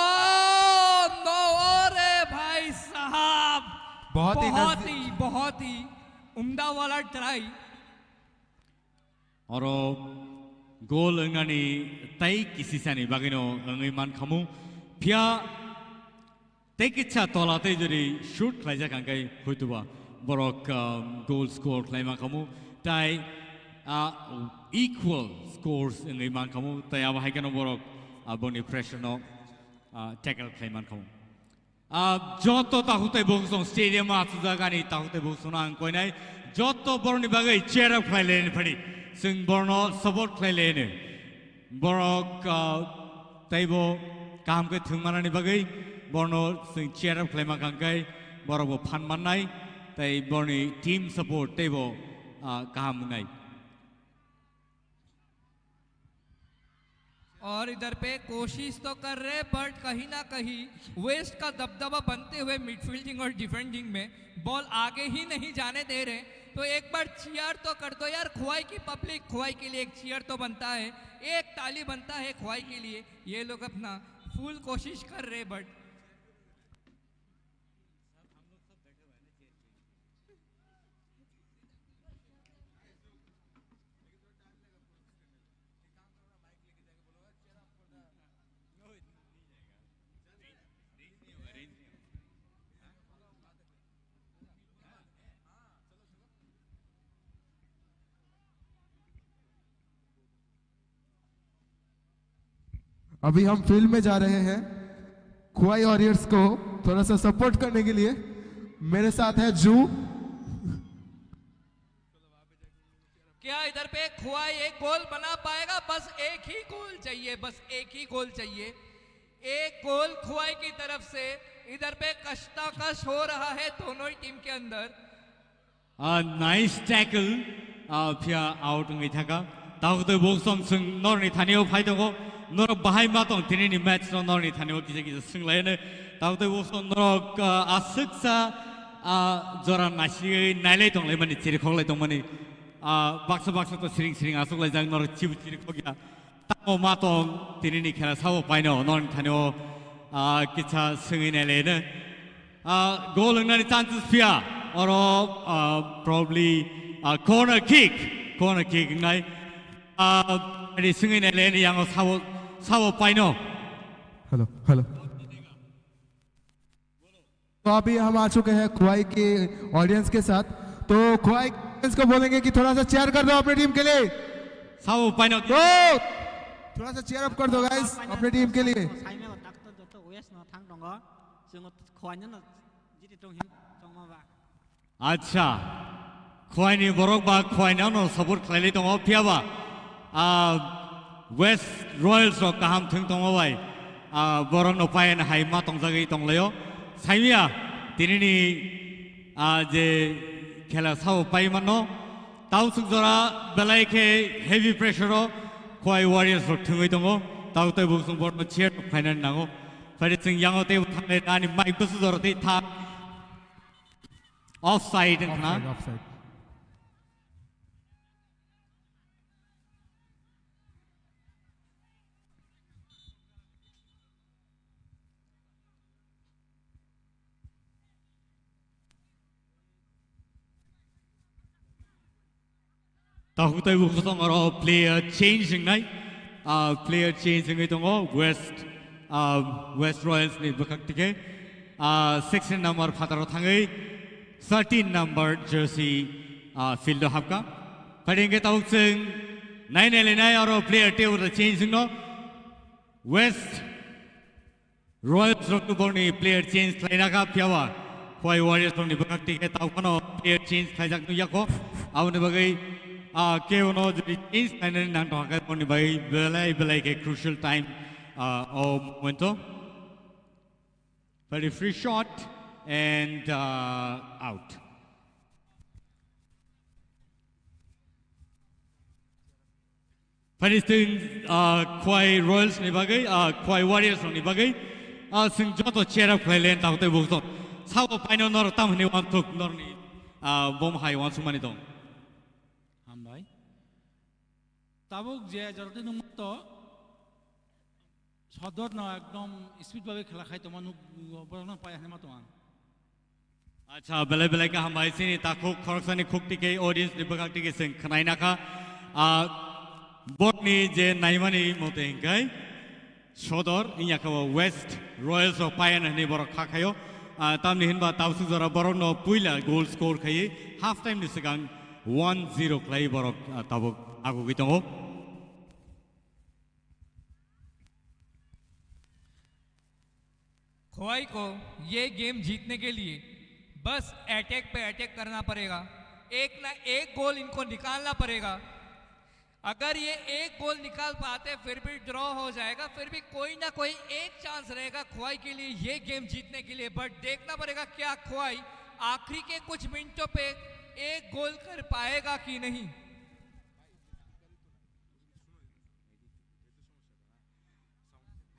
नो, अरे भाई साहब, बहुत ही बहुत नजदीक। ही, बहुत ही उम्दा वाला try. Oro gol wngnani tei kisisani bagwino wngwi mankhamu. Phiya tei kisa tola tei jodi shoot khlaijak hwnkhe huituba borok, um, goal score khlai mankhamu. Tai, ah, equal scores wngwi mankhamu. Tai abo hai kheno borok, ah, boni pressure no, ah, tackle khlai mankhamu. Ah, joto takhuk tei bukhuk song stadium o achukjak ani takhuk tei bukhuk songno ang koinai. Joto borokni bagwi cheer up khlai laini phani. Chwng borokno support khlai laini. Borok, ah, teibo kaham khe thwng manani bagwi borokno chwng cheer up khlai mankha hwnkhe borokbo phan mannai tei borokni team support teibo, ah, kaham wngnai. और इधर पे कोशिश तो कर रहे, बट कहीं ना कहीं वेस्ट का दबदबा बनते हुए मिडफील्डिंग और डिफेंडिंग में बॉल आगे ही नहीं जाने दे रहे। तो एक बार चीयर तो कर दो यार, खोवाई की पब्लिक, खोवाई के लिए एक चीयर तो बनता है, एक ताली बनता है खोवाई के लिए। ये लोग अपना फुल कोशिश कर रहे, बट अभी हम फील्ड में जा रहे हैं, खोवाई वॉरियर्स को थोड़ा सा सपोर्ट करने के लिए। मेरे साथ है जू। क्या इधर पे खोवाई एक गोल बना पाएगा? बस एक ही गोल चाहिए, बस एक ही गोल चाहिए। एक गोल खोवाई की तरफ से। इधर पे कश्ताकश हो रहा है दोनों ही टीम के अंदर। Ah, nice tackle. Ah, phiya out wngwi thangkha. Takhuk tei bukhuk song chwng norokni thanio phai tongo. Norok bahai ma tong tinini match no norokni thanio kisa kisa swnglaino. Takhuk tei bukhuk song norok, ah, aswksa, ah, jora naisingwi nailai tonglaimani, chirikhok lai tongmani. Ah, baksa baksa to siring siring aswk laijak, norok chibu chirikhok ya. Tamo ma tong tinini khela sabo paino norokni thanio, ah, kisa swngwi naileno. Ah, goal wngnani chances phiya. Oro, ah, probably, ah, corner kick, corner kick wngnai. Ah, ani swngwi naileno yango sabo, sabo paino. Hello, hello. तो अभी हम आ चुके हैं खोवाई के ऑडियंस के साथ। तो खोवाई ऑडियंस को बोलेंगे कि थोड़ा सा चीयर कर दो अपनी टीम के लिए। Sabo paino. तो थोड़ा सा चीयर अप कर दो गाइस, अपनी टीम के लिए। Saimano daktor joto west no thang tongo. Chwng khwlaino no jiti tong hin tongma ba. Acha. Khwlaini borok ba khwlaino no support khlailai tongo phiya ba. Ah, West Royals rok kaham thwng tongma bai. Ah, borok no payan hai ma tongjagwi tonglaio. Saimia tinini ah, je khela sao pai mano. Tau suk jora belai khe heavy pressure o Khwai Warriors rok thwngwi tongo. Tau tei bo sung borno cheer rok khlainani nango. Phari chwng yango tei bo thanglai ani mic bwswk jora tei thak. Offside wngkha na. Offside, offside. Tahuk tei bukhusong oro player change wngnai. Ah, player change wngwi tongo West, ah, West Royals ni bwkhak tikhe. Ah, sixteen number phataro thangwi thirteen number jersey, ah, field o hapkha. Phari hwnkhe tabuk chwng nai nai lainai oro player tei oro change wngno. West Royals rok ni borni player change khlaina kha phiya ba Khwai Warriors rok ni bwkhak tikhe tau phano player change khlaijak nukya kho. Aboni bagwi, ah, kebono jodi change khlainani nang tongkha khe borni bagwi belai belai khe crucial time, ah, o moment o. Very free shot and, uh, out. Phani chwng, uh, Khwai Royals ni bagwi, uh, Khwai Warriors ni bagwi, uh, chwng joto cheer up khlai len tamo tei bukjak. Sabo paino nor tam hwnwi uansuk norni, uh, bom hai uansukmani tong. Hambai. Tabuk je joroti nungmato, Sodor no ekdom speed babe khela khai tongma nuk, borok no paya hinwi ma tong ang. Acha, belai belai khe hambai chini takhuk khoroksani khuk tikhe audience ni bwkhak tikhe chwng khwnaina kha. Ah, borni je naimani mote hinkhai Sodor, inya khe bo West Royals rok paya hinwi borok kha khaio. Ah, tamni hinba tabswk jora borok no puila goal score khaiwi half time ni swkang one zero khlai borok, ah, tabuk agugwi tongo. Khowai को ये गेम जीतने के लिए बस अटैक पे अटैक करना पड़ेगा। एक ना एक गोल इनको निकालना पड़ेगा। अगर ये एक गोल निकाल पाते, फिर भी ड्रॉ हो जाएगा, फिर भी कोई ना कोई एक चांस रहेगा खोवाई के लिए ये गेम जीतने के लिए। बट देखना पड़ेगा क्या खोवाई आखिरी के कुछ मिनटों पे एक गोल कर पाएगा कि नहीं।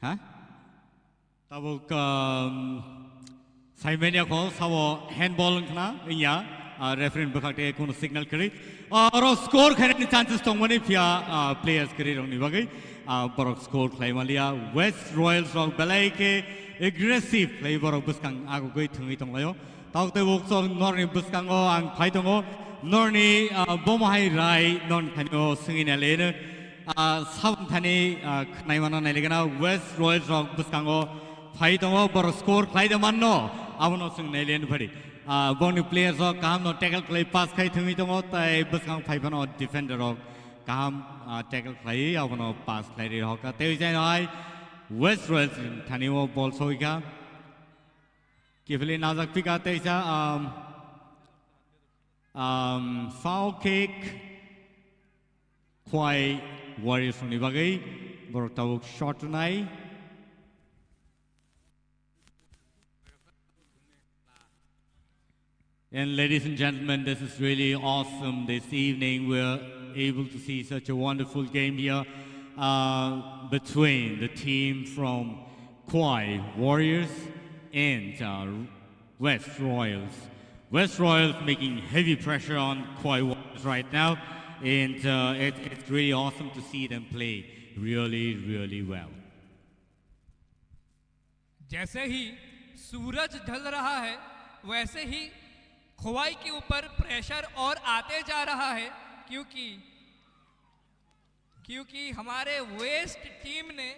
Ha? Tabuk, um, saimanya kho sabo handball wngkhna wngya, ah, referee bwkhak tei kuno signal kwrwi. Ah, oro score khainani chances tongmani phiya, ah, players kwrwi rokni bagwi, ah, borok score khlai maliya. West Royals rok belai khe aggressive khlai borok bwskang agugwi thwngwi tonglaio. Tok tei bukchok norni bwskango ang phai tongo. Norni, ah, bomo hai rai norni thanio swngwi naileno. Ah, saboni thani, ah, khwnai mano nailigana West Royals rok bwskango phai tongo. Borok score khlai de manno. Abono swng naileno phari. Ah, bongni players rok kaham no tackle khlai pass khai thwngwi tongo. Tai bwskang phai phano defender rok kaham, ah, tackle khlai abono pass khlai ri hokha. Tei jai hai West Royals thanio ball soi kha. Kifili najak pika teisa, um, um, foul kick. Khwai Warriors ni bagwi borok tabuk shot nai. And ladies and gentlemen, this is really awesome this evening. We're able to see such a wonderful game here, uh, between the team from Khwai Warriors and, uh, West Royals. West Royals making heavy pressure on Khwai Warriors right now, and, uh, it, it's really awesome to see them play really, really well. जैसे ही सूरज ढल रहा है, वैसे ही खोवाई के ऊपर प्रेशर और आते जा रहा है, क्योंकि, क्योंकि हमारे वेस्ट टीम ने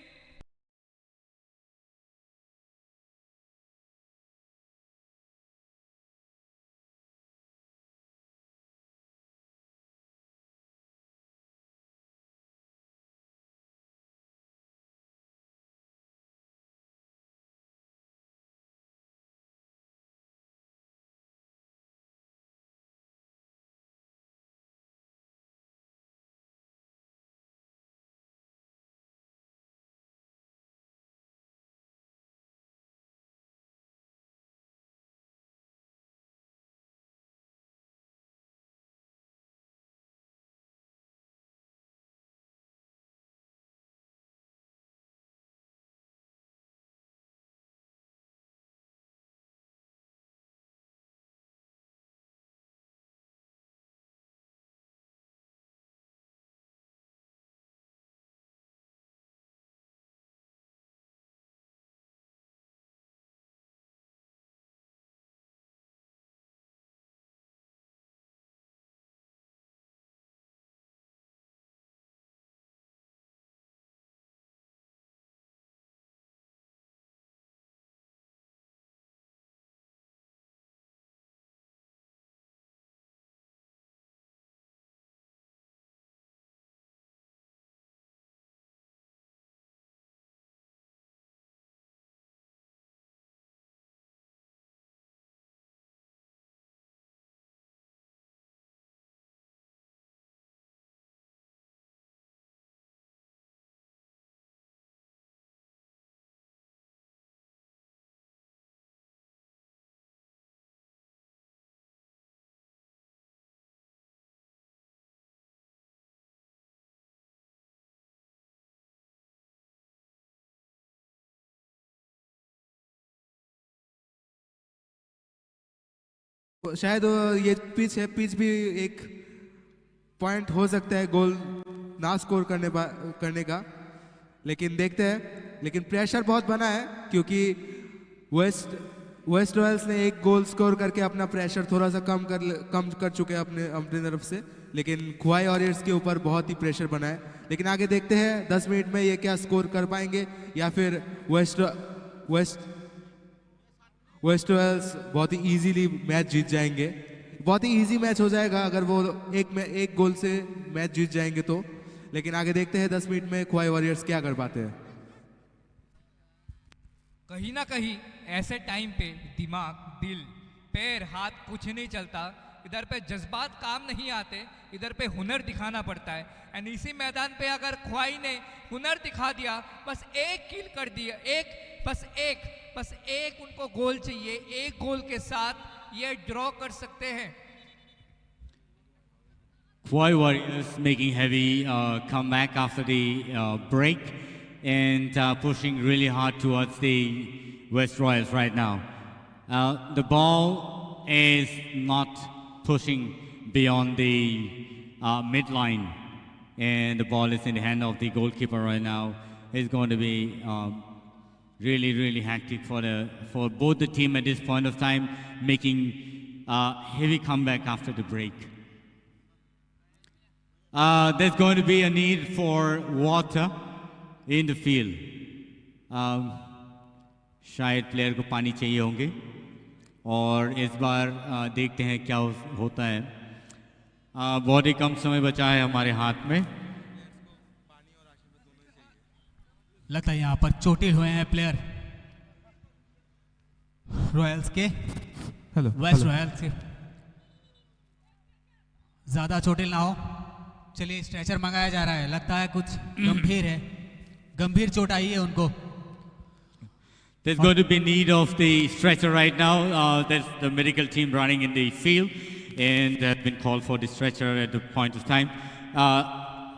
शायद वो ये पिच है, पिच भी एक पॉइंट हो सकता है गोल ना स्कोर करने बा-, करने का, लेकिन देखते हैं। लेकिन प्रेशर बहुत बना है क्योंकि वेस्ट वेस्ट रॉयल्स ने एक गोल स्कोर करके अपना प्रेशर थोड़ा सा कम कर कम कर चुके हैं अपने अपनी तरफ से। लेकिन खुआई वॉरियर्स के ऊपर बहुत ही प्रेशर बना है। लेकिन आगे देखते हैं दस मिनट में ये क्या स्कोर कर पाएंगे या फिर वेस्ट वेस्ट वेस्ट रॉयल्स बहुत ही इजीली मैच जीत जाएंगे। बहुत ही इजी मैच हो जाएगा अगर वो एक में एक गोल से मैच जीत जाएंगे तो। लेकिन आगे देखते हैं दस मिनट में खुआई वॉरियर्स क्या कर पाते हैं। कहीं ना कहीं ऐसे टाइम पे दिमाग, दिल, पैर, हाथ कुछ नहीं चलता। इधर पे जज्बात काम नहीं आते, इधर पे हुनर दिखाना पड़ता है। एंड इसी मैदान पे अगर ख्वाई ने हुनर दिखा दिया, बस एक किल कर दिया, एक, बस एक, बस एक उनको गोल चाहिए, एक गोल के साथ ये ड्रॉ कर सकते हैं। Khwai Warriors making heavy uh, comeback after the uh, break and uh, pushing really hard towards the West Royals right now. Uh, the ball is not pushing beyond the uh, midline, and the ball is in the hand of the goalkeeper right now. It's going to be um, really, really hectic for the for both the team at this point of time, making a heavy comeback after the break. Uh, there's going to be a need for water in the field. Um, शायद प्लेयर को पानी चाहिए होंगे और इस बार uh, देखते हैं क्या होता है. Uh, बहुत ही कम समय बचा है हमारे हाथ में. लगता है यहाँ पर चोटिल हुए हैं प्लेयर रॉयल्स के हेलो वेस्ट रॉयल्स के. ज्यादा चोटिल ना हो. चलिए, स्ट्रेचर मंगाया जा रहा है. लगता है कुछ गंभीर है, गंभीर चोट आई है उनको. There's going to be need of the stretcher right now. Uh, there's the medical team running in the field, and have been called for the stretcher at the point of time. Uh,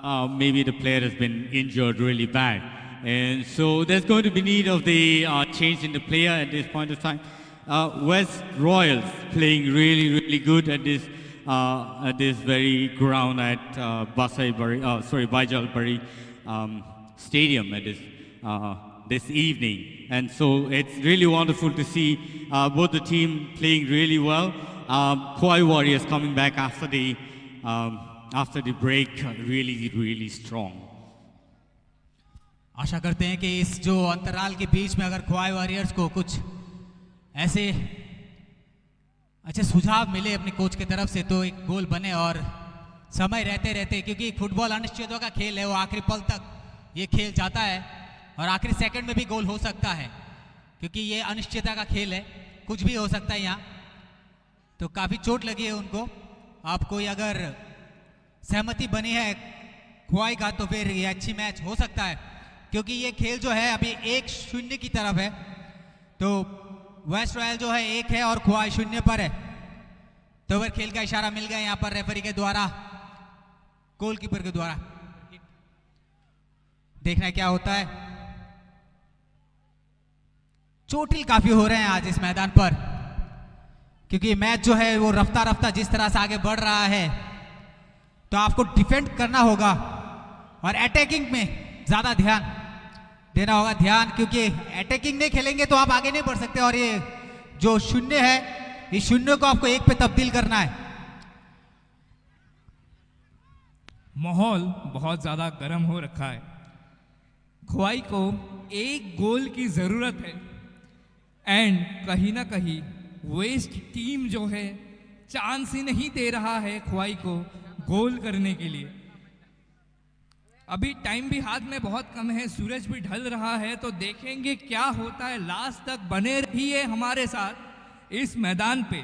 uh, maybe the player has been injured really bad, and so there's going to be need of the uh, change in the player at this point of time. Uh, West Royals playing really, really good at this uh, at this very ground at uh, Basai Bari, uh, sorry, Baijal Bari um, Stadium at this uh, this evening, and so it's really wonderful to see uh, both the team playing really well. Um, Khwai Warriors coming back after the um, after the break, really, really strong. आशा करते हैं कि इस जो अंतराल के बीच में अगर ख्वाई वॉरियर्स को कुछ ऐसे अच्छे सुझाव मिले अपने कोच की तरफ से तो एक गोल बने और समय रहते रहते, क्योंकि फुटबॉल अनिश्चितों का खेल है, वो आखिरी पल तक ये खेल जाता है और आखिरी सेकंड में भी गोल हो सकता है, क्योंकि ये अनिश्चितता का खेल है, कुछ भी हो सकता है यहाँ. तो काफ़ी चोट लगी है उनको. आप कोई अगर सहमति बनी है ख्वाई का तो फिर ये अच्छी मैच हो सकता है, क्योंकि ये खेल जो है अभी एक शून्य की तरफ है. तो वेस्ट रॉयल जो है एक है और ख्वाई शून्य पर है. तो फिर खेल का इशारा मिल गया यहाँ पर रेफरी के द्वारा, गोलकीपर के द्वारा. देखना है क्या होता है. चोटिल काफी हो रहे हैं आज इस मैदान पर, क्योंकि मैच जो है वो रफ्ता रफ्ता जिस तरह से आगे बढ़ रहा है, तो आपको डिफेंड करना होगा और अटैकिंग में ज्यादा ध्यान देना होगा, ध्यान, क्योंकि अटैकिंग नहीं खेलेंगे तो आप आगे नहीं बढ़ सकते. और ये जो शून्य है, इस शून्य को आपको एक पे तब्दील करना है. माहौल बहुत ज़्यादा गर्म हो रखा है. ख्वाई को एक गोल की ज़रूरत है, एंड कहीं ना कहीं वेस्ट टीम जो है चांस ही नहीं दे रहा है ख्वाई को गोल करने के लिए. अभी टाइम भी हाथ में बहुत कम है, सूरज भी ढल रहा है, तो देखेंगे क्या होता है. लास्ट तक बने रहिए हमारे साथ इस मैदान पे.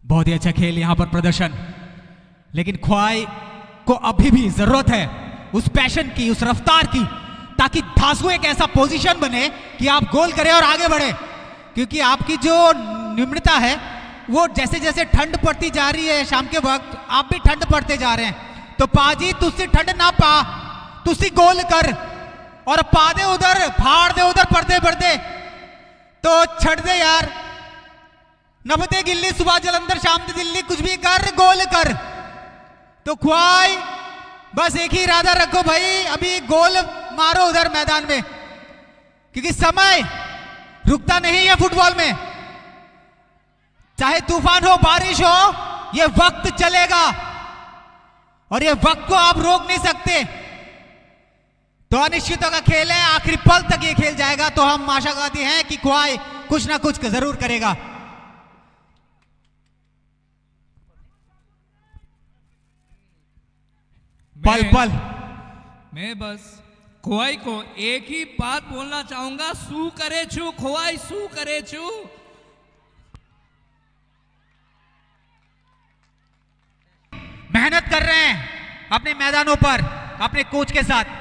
बहुत ही अच्छा खेल यहाँ पर प्रदर्शन, लेकिन ख्वाई को अभी भी जरूरत है उस पैशन की, उस रफ्तार की, ताकि धांसू एक ऐसा पोजीशन बने कि आप गोल करें और आगे बढ़े, क्योंकि आपकी जो निम्नता है वो जैसे जैसे ठंड पड़ती जा रही है, शाम के वक्त आप भी ठंड पड़ते जा रहे हैं। तो पाजी, तुझसे ठंड ना पा, तुझसे गोल कर। और पा दे उधर, फाड़ दे उधर, पर्दे पर्दे। तो छड़ दे यार। नबते गिल्ली, सुबह जलंधर, शाम दे दिल्ली, कुछ भी कर, गोल कर। तो ख्वाई, बस एक ही इरादा रखो भाई, अभी गोल मारो उधर मैदान में, क्योंकि समय रुकता नहीं है फुटबॉल में। चाहे तूफान हो, बारिश हो, ये वक्त चलेगा और ये वक्त को आप रोक नहीं सकते। तो अनिश्चितों का खेल है, आखिरी पल तक ये खेल जाएगा। तो हम आशावादी हैं कि ख्वाई कुछ ना कुछ जरूर करेगा। पल मैं, पल। मैं बस खोवाई को एक ही बात बोलना चाहूंगा, सू करे छू, खोवाई सू करे छू। मेहनत कर रहे हैं अपने मैदानों पर, अपने कोच के साथ।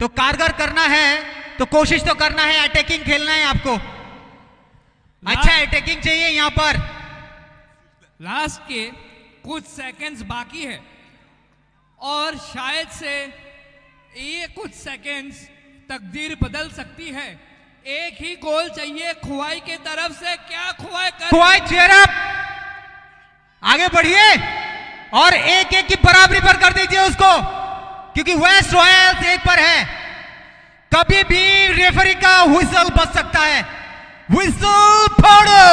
तो कारगर करना है, तो कोशिश तो करना है, अटैकिंग खेलना है आपको। अच्छा अटैकिंग चाहिए यहाँ पर। लास्ट के कुछ सेकंड्स बाकी है और शायद से ये कुछ सेकंड्स तकदीर बदल सकती है। एक ही गोल चाहिए खुवाई की तरफ से। क्या खुवाई कर खुवाई, चीयर अप, आगे बढ़िए और एक एक की बराबरी पर कर दीजिए उसको, क्योंकि वेस्ट रॉयल्स एक पर है। कभी भी रेफरी का व्हिसल बज सकता है। व्हिसल फाड़ो,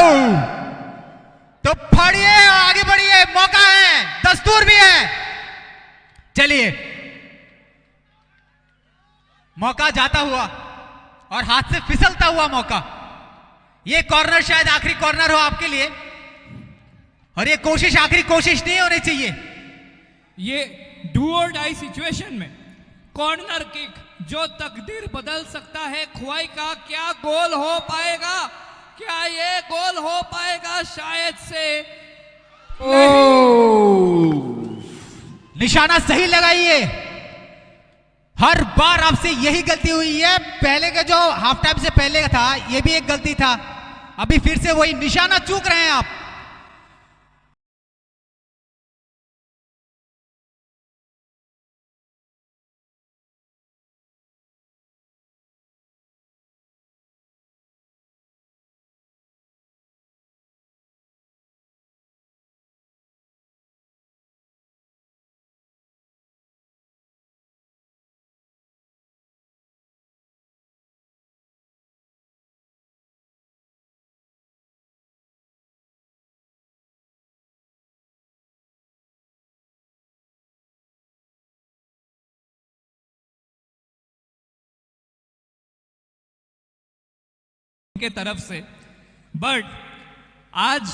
तो फाड़िए, आगे बढ़िए, मौका है, दस्तूर भी है। चलिए, मौका जाता हुआ और हाथ से फिसलता हुआ मौका। ये कॉर्नर शायद आखिरी कॉर्नर हो आपके लिए, और ये कोशिश आखिरी कोशिश नहीं होनी चाहिए। ये डू और डाई सिचुएशन में कॉर्नर किक जो तकदीर बदल सकता है खुवाई का, क्या गोल हो पाएगा, क्या ये गोल हो पाएगा? शायद से। ओ, निशाना सही लगाइए। हर बार आपसे यही गलती हुई है। पहले का जो हाफ टाइम से पहले का था, ये भी एक गलती था। अभी फिर से वही निशाना चूक रहे हैं आप। के तरफ से। बट आज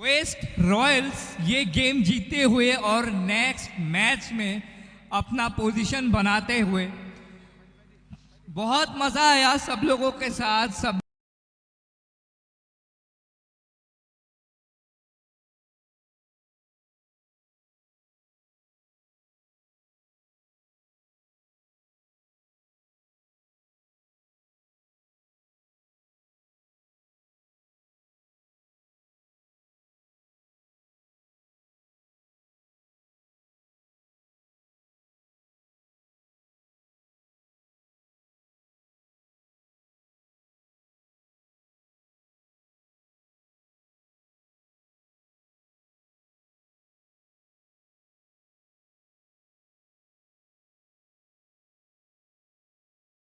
वेस्ट रॉयल्स ये गेम जीतते हुए और नेक्स्ट मैच में अपना पोजीशन बनाते हुए बहुत मज़ा आया सब लोगों के साथ, सब